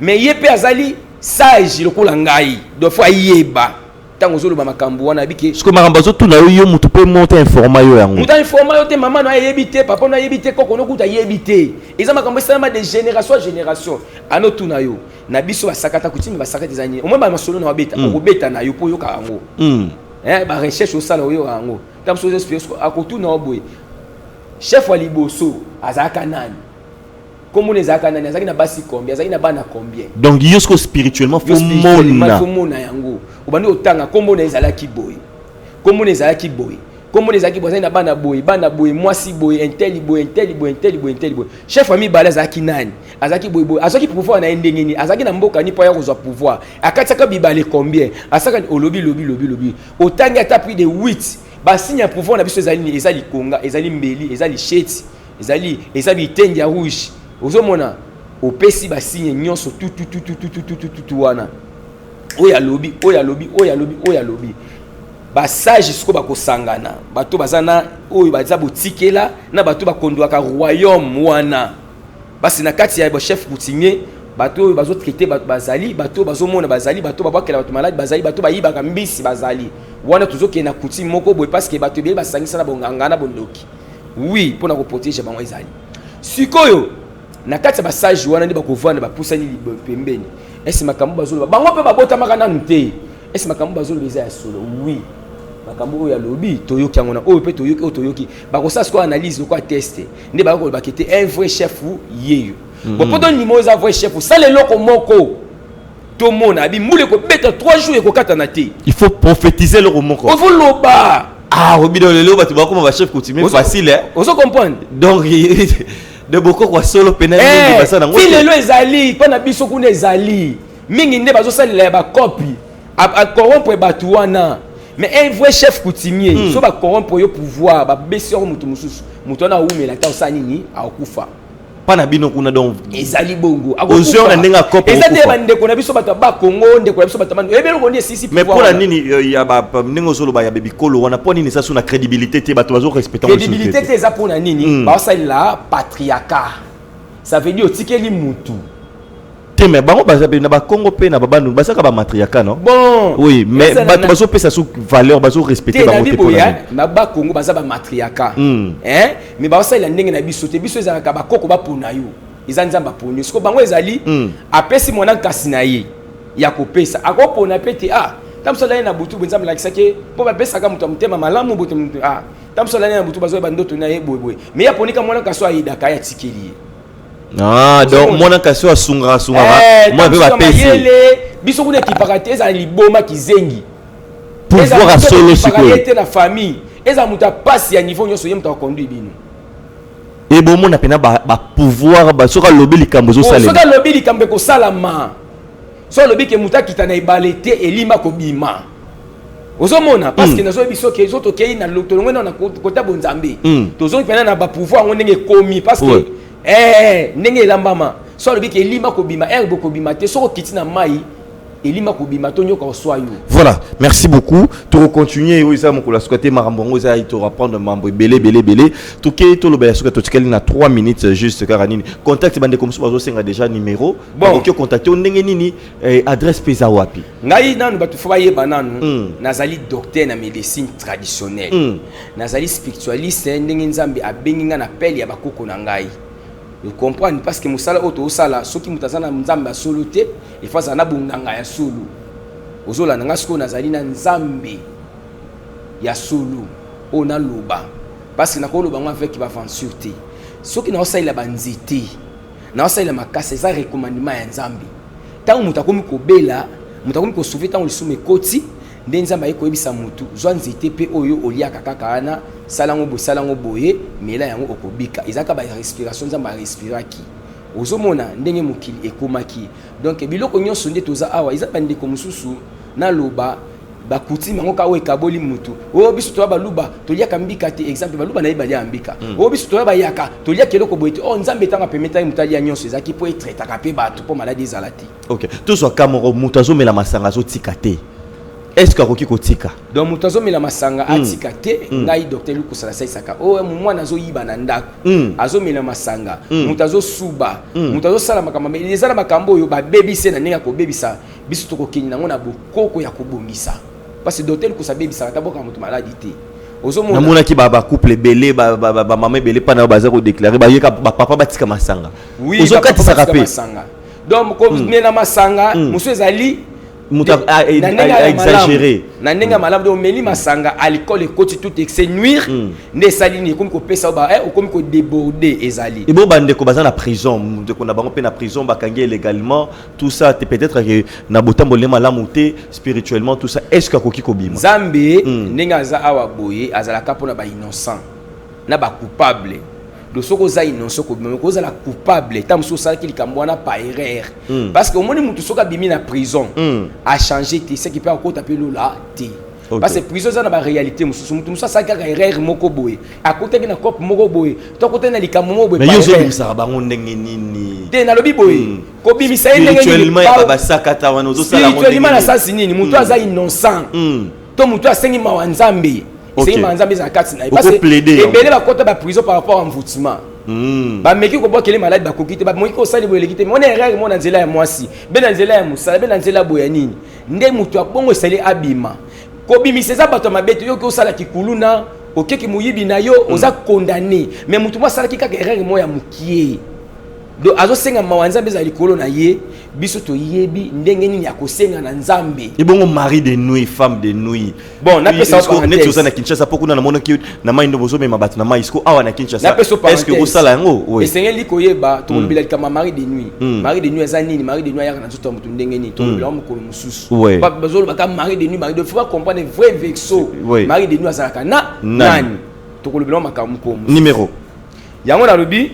Speaker 1: Mais ye mpe azali sage lokola ngai, donc faut ayeba ntango ozoloba makambo wana abike.
Speaker 2: Sikoyo makambo azotuna yo, yo motu mpe moto informa yo yango?
Speaker 1: Moto ainforma yo te, mama no ayebi te, papa no ayebi te, koko no kuta ayebi te. Eza makambo esalama de génération à génération. Anotuna yo, na biso basakata coutume, basakata eza nini? Omoi bamasolo na babeta, okobeta na yo mpo oyoka yango. Eh, barecherche osala, oyoka yango. Ntango mosusu ozo akotuna yo boye: chef wa liboso azalaka nani? Komona ezalaka nani? Azalaki na basi combien? Azalaki na bana combien?
Speaker 2: Donc yo sikoyo spirituellement
Speaker 1: yo
Speaker 2: faut
Speaker 1: spirituellement,
Speaker 2: mona.
Speaker 1: Faut mona yango. Obandi otanga, kombo na ezalaki boye, kombo na ezalaki boye, kombo na ezalaki boye, azalaki na bana boye, bana boye, mwasi boye, intel boye, intel boye, intel boye, intel boye. Chef ya mibale azalaki nani? Azalaki boye boye. Azwaki pouvoir na ye ndenge nini? Azalaki na mboka nini mpo aya kozwa pouvoir? Akatisaka bibale combien? Asaka olobi, lobi, lobi, lobi, otangi ata plus de 8 basigne ya pouvoir na biso. Ezali nini? Eza likonga, ezali mbeli, eza lisheti, ezali eza bitendi ya rouge. Ozomona, opesi basigne nyonso tutututututututu wana, oyo alobi, oyo alobi, oyo alobi, oyo alobi. Basage sikoyo bakosangana, bato baza na oyo baza botikela na bato bakondwaka royaume wana. Basi na kati ya bachef coutumier, bato oyo bazotraite bato bazali, bato oyo bazomona bazali, bato babwakela bato maladi bazali, bato bayibaka mbisi bazali. Wana tozokende na coutume moko boye, parce que bato ebele basangisa na bonganga na bondoki, oui, mpona koprotéger bango. Ezali sikoyo na kati ya basage wana nde bakovanda, bapusani pembeni. Ese makambo bazoloba, bango mpe babotamaka nanu te. Ese makambo bazoloba eza ya solo? Oui, makambo oyo alobi toyoki yango, na oyo mpe toyoki, oyo toyoki. Bakosala sikoyo analyse lokola test nde bakolobaka ete un vrai chef yeyo. Bon, mpo tondima oyo eza vrai chef, osala eloko moko tomona abi mbula ekobeta 3 jours, ekokatana te.
Speaker 2: Il faut prophétiser eloko moko.
Speaker 1: Ozoloba.
Speaker 2: Ah, obino lelo bato bakoma bachef coutumier facile, eh?
Speaker 1: Ozo comprendre?
Speaker 2: Donc de bokoko ya solo pena mingi basala yango
Speaker 1: ti
Speaker 2: te.
Speaker 1: Lelo ezali mpo na biso kuna, ezali mingi nde bazosalela ya bakopi acorrompre bato wana. Mais un vrai chef coutumier, so bacorrompre yo pouvoir, babesi yango moto mosusu, moto wana awumela ata osala nini, akokufa.
Speaker 2: Mpa na bino kuna donc
Speaker 1: Ezali bongo.
Speaker 2: Ozwi na ndenge ya kope,
Speaker 1: Eza te.
Speaker 2: okokufa.
Speaker 1: Bandeko na biso bato ya Bakongo, ndeko na biso bato ya Bando, oyebi eloko nde esisi
Speaker 2: Mais
Speaker 1: pouvoir
Speaker 2: mpo na
Speaker 1: wana.
Speaker 2: nini ya ndenge ozoloba ya bebikolo wana, mpo nini eza so na crédibilité te, bato bazorespecte yango lisusu?
Speaker 1: Crédibilité te eza mpona nini? Baosalela patriarcat, ça veut dire otikeli mutu.
Speaker 2: Te, mais bango baza pe na Bakongo mpe na Babandu, bazaka bamatriarcat, non?
Speaker 1: Bon.
Speaker 2: Oui, mais
Speaker 1: Ezala
Speaker 2: bato bazopesa so valeur, bazorespecte
Speaker 1: te na
Speaker 2: bango te.
Speaker 1: biboya.
Speaker 2: Mpona nini?
Speaker 1: Na Bakongo baza bamatriarcat, hein? Mais baosalela ndenge na biso te. Biso ezalaka bakoko bapona yo, eza Nzambe aponi yo. Siko bango ezali apesi mwana nkasi na ye ya kopesa, akopona mpe te. Ah, ta mosu alali na butu boye, Nzambe alakisaki mpo bapesaka moto ya motema malamu boye te, moto ah, ta mosu alali na butu, bazoyeba ndoto na ye boyeboye, mais ye aponika mwana kasi oyo ayedaka ye, atikeli ye.
Speaker 2: Ah, donc
Speaker 1: Ozomona.
Speaker 2: mwana kasi oyo asungaka asungaka
Speaker 1: Eh,
Speaker 2: mwana mpe
Speaker 1: ta mosusu ya
Speaker 2: bapesi
Speaker 1: mayele. Biso kuna ekipaka te, ezala liboma, kizengi.
Speaker 2: Pouvoir ya solo
Speaker 1: ye
Speaker 2: sikoyo.
Speaker 1: te na famille, eza moto apasi ya niveau nyonso, ye moto akonduit bino.
Speaker 2: Ebomona mpena bapouvoir soki alobi likambo
Speaker 1: Soki
Speaker 2: ezosalema.
Speaker 1: Alobi likambo, ekosalama. So alobi ke moto akita na ebale te, elima kobima. Ozomona, parce que nazoyebi soki so tokei na tolongwe na kota bonzambe, tozongi mpena na bapouvoir yango ndenge ekomi, parce que ndenge elambama. So alobi ke elima kobima, herbe kobima te, soki okiti na mai, elima kobima to nyoka oswa yo.
Speaker 2: Voilà, merci beaucoup. Tokocontinue oyo eza mokolo ya suka te. Makambo yango eza, toreprendre mambo ebele ebele ebele. Tokei toloba ya suka, totikali na 3 minutes juste. Kaka nini, contact, bandeko mosusu bazosenga déjà numéro.
Speaker 1: Bon.
Speaker 2: Bakoki ocontacte o ndenge nini? Adresse mpe eza wapi?
Speaker 1: Ngai nanu, bato faut bayeba nanu, nazali docteur na médecine traditionnelle. Nazali spiritualiste, ndenge Nzambe abengi ngai na pele ya bakoko na ngai. Comprendre, parce que mosala oyo tozosala, soki moto aza na Nzambe ya solo te, il faut azala na bonganga ya solo. Ozolanda ngai sikoyo, nazali na Nzambe ya solo oyo naloba, parce que nakoloba ngo avec baventure te. Soki naosalela banzete, naosalela makasi, eza recommandement ya Nzambe. Ntango moto akomi kobela, moto akomi kosouffrir, ntango lisumu ekoti, nde Nzambe aye koyebisa motu: zwa nzete mpe oyo oliaka kaka wana, sala yango boye, sala yango boye, mela yango, okobika. Ezalaka barespiration Nzambe arespiraki. Ozomona ndenge mokili ekomaki. Donc biloko nyonso nde toza awa, eza bandeko mosusu naloba. Bacoutume yango kaka oyo ekaboli mutu. Oyo biso toya baluba, toliaka mbika te. Exemple, baluba na ye balia mbika. Oyo biso toya bayaka, toliaka eloko boye te. Oyo Nzambe ntango apemetaki moto alia nyonso, ezalaki mpo etraitaka mpe bato mpo maladi ezala te.
Speaker 2: Ok, tozwa ka moko: moto azomela masanga, azotika te, est ce que akoki kotika?
Speaker 1: Donc moto azomela masanga, atika te. Ngai docteur Lukusa nasalisaka oyo mwana azoyiba na ndako, azomela masanga, moto azosuba, moto azosala makambo mabe. Eza na makambo oyo babebisi na ndenge ya kobebisa. Biso tokokende nango na bokoko ya kobongisa, parce que docteur Lukusa abebisaka ta boka moto maladi te. Ozomona,
Speaker 2: namonaki bacouple ebele, bamama ebele mpa na yo baza kodéclarer, bayeka bapapa batika masanga.
Speaker 1: Oui.
Speaker 2: Ozokatisaka
Speaker 1: bapapa
Speaker 2: mpe.
Speaker 1: Masanga, donc komela masanga mosusu ezali
Speaker 2: moto
Speaker 1: na ndenge ya
Speaker 2: exagéré.
Speaker 1: malamu, na ndenge ya malamu. Donc omeli masanga, alcool ekoti, tout excès nuire. Nde esali nini? Ekomi kopesa yo okomi kodéborder, ezali.
Speaker 2: Ebo bandeko baza na prison, ndeko na bango mpe na prison, bakangi illégalement, tout ça te, peut-être que na botamboli malamu te spirituellement, tout ça, est ce que akoki kobima?
Speaker 1: Nzambe, ndenge aza awa boye, azalaka mpona bainnocent na bacoupable. Donc soki oza innocent, kobima. Kozala coupable, ta mosusu osalaki likambo wana par erreur, parce que omoni motu soki abimi na prison, achange te, seki mpe akota mpe lola te. Parce que prison eza na baréalité mosusu. Motu mosusu asalaki kaka erreur moko boye, akotaki na cope moko boye, to akotaki na likambo moko boye
Speaker 2: Mais yo
Speaker 1: par erreur.
Speaker 2: ozobimisaka bango ndenge nini?
Speaker 1: Te, nalobi boye, kobimisa ye ndenge nini?
Speaker 2: Spirituellement ya basakata wana, ozosala yango
Speaker 1: Spirituellement na
Speaker 2: ndenge nini?
Speaker 1: sasi nini? Motu aza innocent to motu asengi mawa Nzambe, esengi mawa Nzambe ezala kati na ye. Parce que
Speaker 2: Okoplaider yango.
Speaker 1: ebele bakota baprison par rapport à envoûtement. Bameki kobwakele maladi, bakoki te. Bamoki kosali boye, eleki te. Mona erreur mo na nzela ya mwasi, be na nzela ya mosala, be na nzela boye ya nini. Nde moto ya bongo esali abima. Kobimisa eza bato ya mabe te. Yoki osalaki kuluna, okeki moyibi na yo, oza condamné. Mais motu mo asalaki kaka erreur mo ya mokie, donc azosenga mawa Nzambe ezala likolo na ye. Biso toyebi ndenge nini ya kosenga na Nzambe.
Speaker 2: Ebongo mari de nuit, femme de nuit?
Speaker 1: Bon, napesa yo parenthèse.
Speaker 2: Neti oza na Kinshasa, mpo kuna namonaki na mai ndo bozomema bato na mai. Siko awa na Kinshasa,
Speaker 1: Napesa yo
Speaker 2: est ce que
Speaker 1: parenthèse.
Speaker 2: osala yango? Oui.
Speaker 1: Esengeli koyeba, tokolobela likambo ya mari de nuit. Mari de nuit eza nini? Mari de nuit ayaka na nzoto ya motu ndenge nini? Tokolobela yango mokolo mosusu. Bazolobaka mari de nuit, mari de nuit, faut comprendre vrai vexo. Mari de nuit azalaka na
Speaker 2: nani?
Speaker 1: Nani? Tokolobela yango makambo mokolo mosusu.
Speaker 2: Numéro.
Speaker 1: Yango nalobi,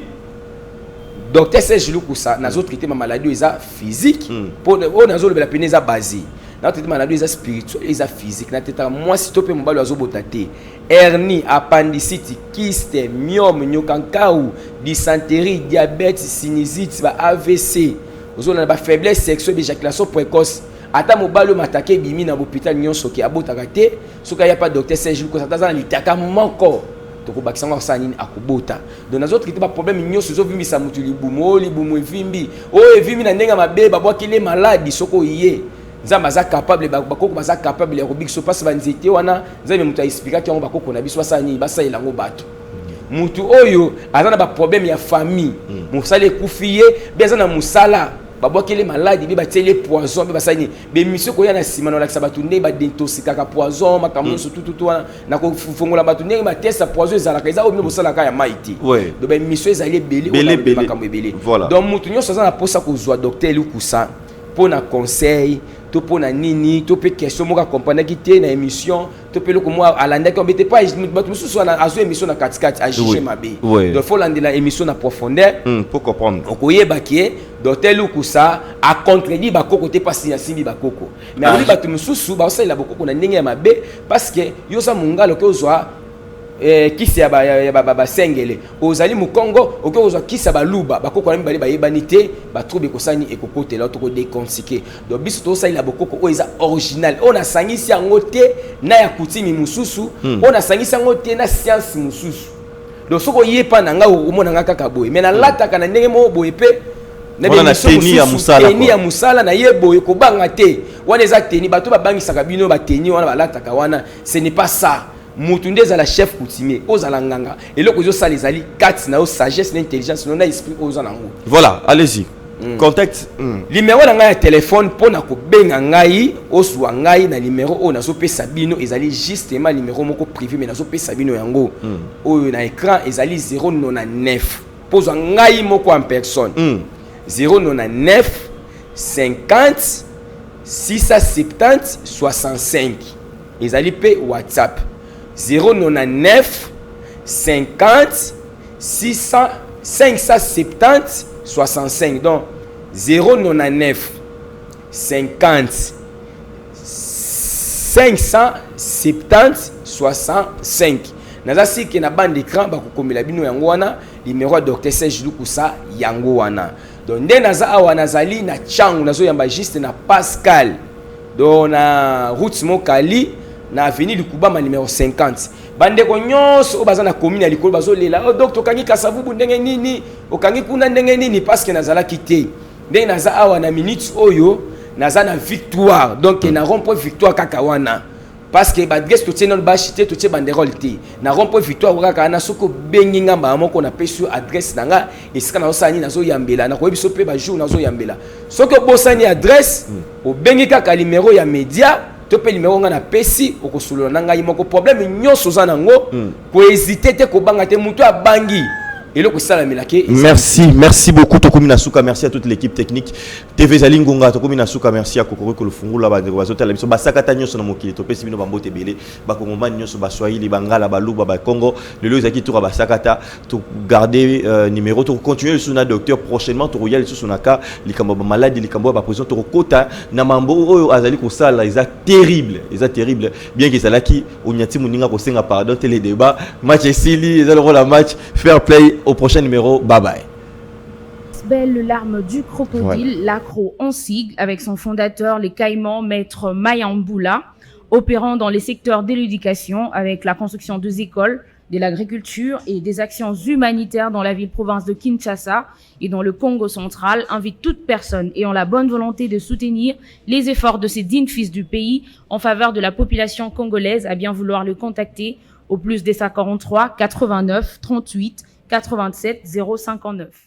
Speaker 1: docteur Serge Lukusa, nazotraite ma maladie oyo eza physique. Mpo oyo nazolobela pene eza basé, nazotraite maladie oyo eza spirituel, eza physique. Natetaka mwasi to mpe mobali oyo azobota te, hernie, appendicite, kyste, myome, nyokankau, dysenterie, diabète, sinusite, ba AVC, ozolanda, bafaiblesse sexuelle, éjaculation précoce. Ata mobali oyo mataka ebimi na bopital nyonso ke abotaka te, soki aya pa docteur Serge Lukusa, ata aza na litaka moko, tokobakisa yango, akosala nini? Akobota. Donc nazotraite baproblème nyonso ezovimbisa motu libumu, oyo libumu evimbi, oyo evimbi na ndenge ya mabe, babwakeli maladi. Soki oye, Nzambe aza capable, bakoko baza capable ya kobikisa. Mpasi banzete wana, Nzambe moto aexplikaki yango. Bakoko na biso basala nini? Basalela yango bato. Motu oyo aza na baproblème ya famille, mosala ekufi ye, be aza na mosala, babwakeli maladi, be batieli ye poison, be basali nini? Bemission koya na nsima na olakisa bato ndenge badétoxikaka poison, makambo nyonso tututu wana, na kofongola bato ndenge batesta poison ezalaka. Eza oyo bino bosalaka ya mai te. Donc baémission ezali ebele oyo
Speaker 2: Ebele,
Speaker 1: nalobi
Speaker 2: ebele.
Speaker 1: makambo ebele. Donc motu nyonso aza na mposa kozwa docteur Lukusa mpo na conseil, to mpo na nini, to mpe question moko akomprendaki te na émission, to mpe eloko moko alandaki mabe te, pa bato mosusu wana azwa émission na katikati, ajuge mabe. Donc faut landela émission na profondeur.
Speaker 2: Pour comprendre.
Speaker 1: Okoyeba ke docteur Lukusa acontredit bakoko te, mpasi asimbi bakoko. Mais alobi bato mosusu baosalela bokoko na ndenge ya mabe, parce que yo oza mongala, oke ozwa kisi ya basengele, ozali mokongo, okoki kozwa kisi ya baluba. Bakoko wana mibale bayebani te, batrouble ekosani, ekokotela, tokodécortiquer. Donc biso tozosalela bokoko oyo eza original, oyo nasangisi yango te na ya coutume mosusu, oyo nasangisi yango te na science mosusu. Donc soki oyepa na ngai, okomona ngai kaka boye, mais nalataka na ndenge moko boye mpe.
Speaker 2: Wana na tenue ya mosala,
Speaker 1: teni
Speaker 2: quoi.
Speaker 1: Ya mosala na ye boye, kobanga te. Wana eza tenue. Bato babangisaka bino batenue wana balataka wana, ce n'est pas ça. Mutu nde ezala chef coutumier, ozala nganga, eloko ezosala ezali kati na yo, sagesse na intelligence no na esprit oyo oza nango.
Speaker 2: Voilà, allez-y. Contact.
Speaker 1: Numéro na ngai ya telefone mpo na kobenga ngai, ozwa ngai na numéro oyo nazopesa bino, ezali justement numéro moko privé, mais nazopesa bino yango oyo na écran, ezali 099, mpo ozwa ngai moko en personne. 099 50 670 65, ezali mpe WhatsApp, 099 50 600 570 65. Donc 099 50 570 65. Naza sike na bande d'écran, bakokomela bino yango wana, numéro ya Dr Serge Lukusa yango wana. Donc nde naza awa, nazali na Tshangu, nazoyamba juste na Pascal, donc na route Mokali, na avenue Likubama numéro 50. Bandeko nyonso oyo baza na commune ya likolo bazolela: "Oh, donc tokangi Kasavubu ndenge nini? Okangi kuna ndenge nini?" Parce que nazalaki te. Ndenge naza awa na minute oyo, naza na Victoire, donc na rond point Victoire kaka wana, parce que baadresse totie nano bashi te, totie banderole te. Na rond point Victoire kaka wana, soki obengi nga mbala moko, napesi yo adresse na nga, esika nazosala nini, nazoyambela, nakoyebi so mpe bajour nazoyambela. Soki obosani adresse, obengi kaka numéro ya média to mpe numéro nga napesi, okosolola na ngai moko. Problème nyonso oza nango, kohésite te, kobanga te. Moto abangi, eloko esalamelaki.
Speaker 2: Merci, merci beaucoup. Tokomi na suka. Merci à toute l'équipe technique. TV Zali Ngonga, tokomi na suka. Merci à Kokoro Lufungula, bandeko bazotala biso, basakata nyonso na mokili, topesi bino bambote ebele, bakongomani nyonso, baswahili, bangala, baluba, bakongo. Lelo ezalaki tour ya basakata. To garder numéro, to continuer lisusu na docteur prochainement, tokoya lisusu na ka likambo ya bamaladi, likambo ya baprison, tokokota na mambo oyo azali kosala. Eza terrible, eza terrible. Bien que ezalaki onyati moninga kosenga pardon te, le débat match esili, eza lokola match fair play. Au prochain numéro, bye bye.
Speaker 4: Belle larme du crocodile, l'accro en sigle, avec son fondateur, les Caïmans, maître Mayamboula, opérant dans les secteurs de l'éducation avec la construction deux écoles, de l'agriculture et des actions humanitaires dans la ville-province de Kinshasa et dans le Congo central, invite toute personne ayant la bonne volonté de soutenir les efforts de ces dignes fils du pays en faveur de la population congolaise à bien vouloir le contacter au plus des 43 89 38 87 059.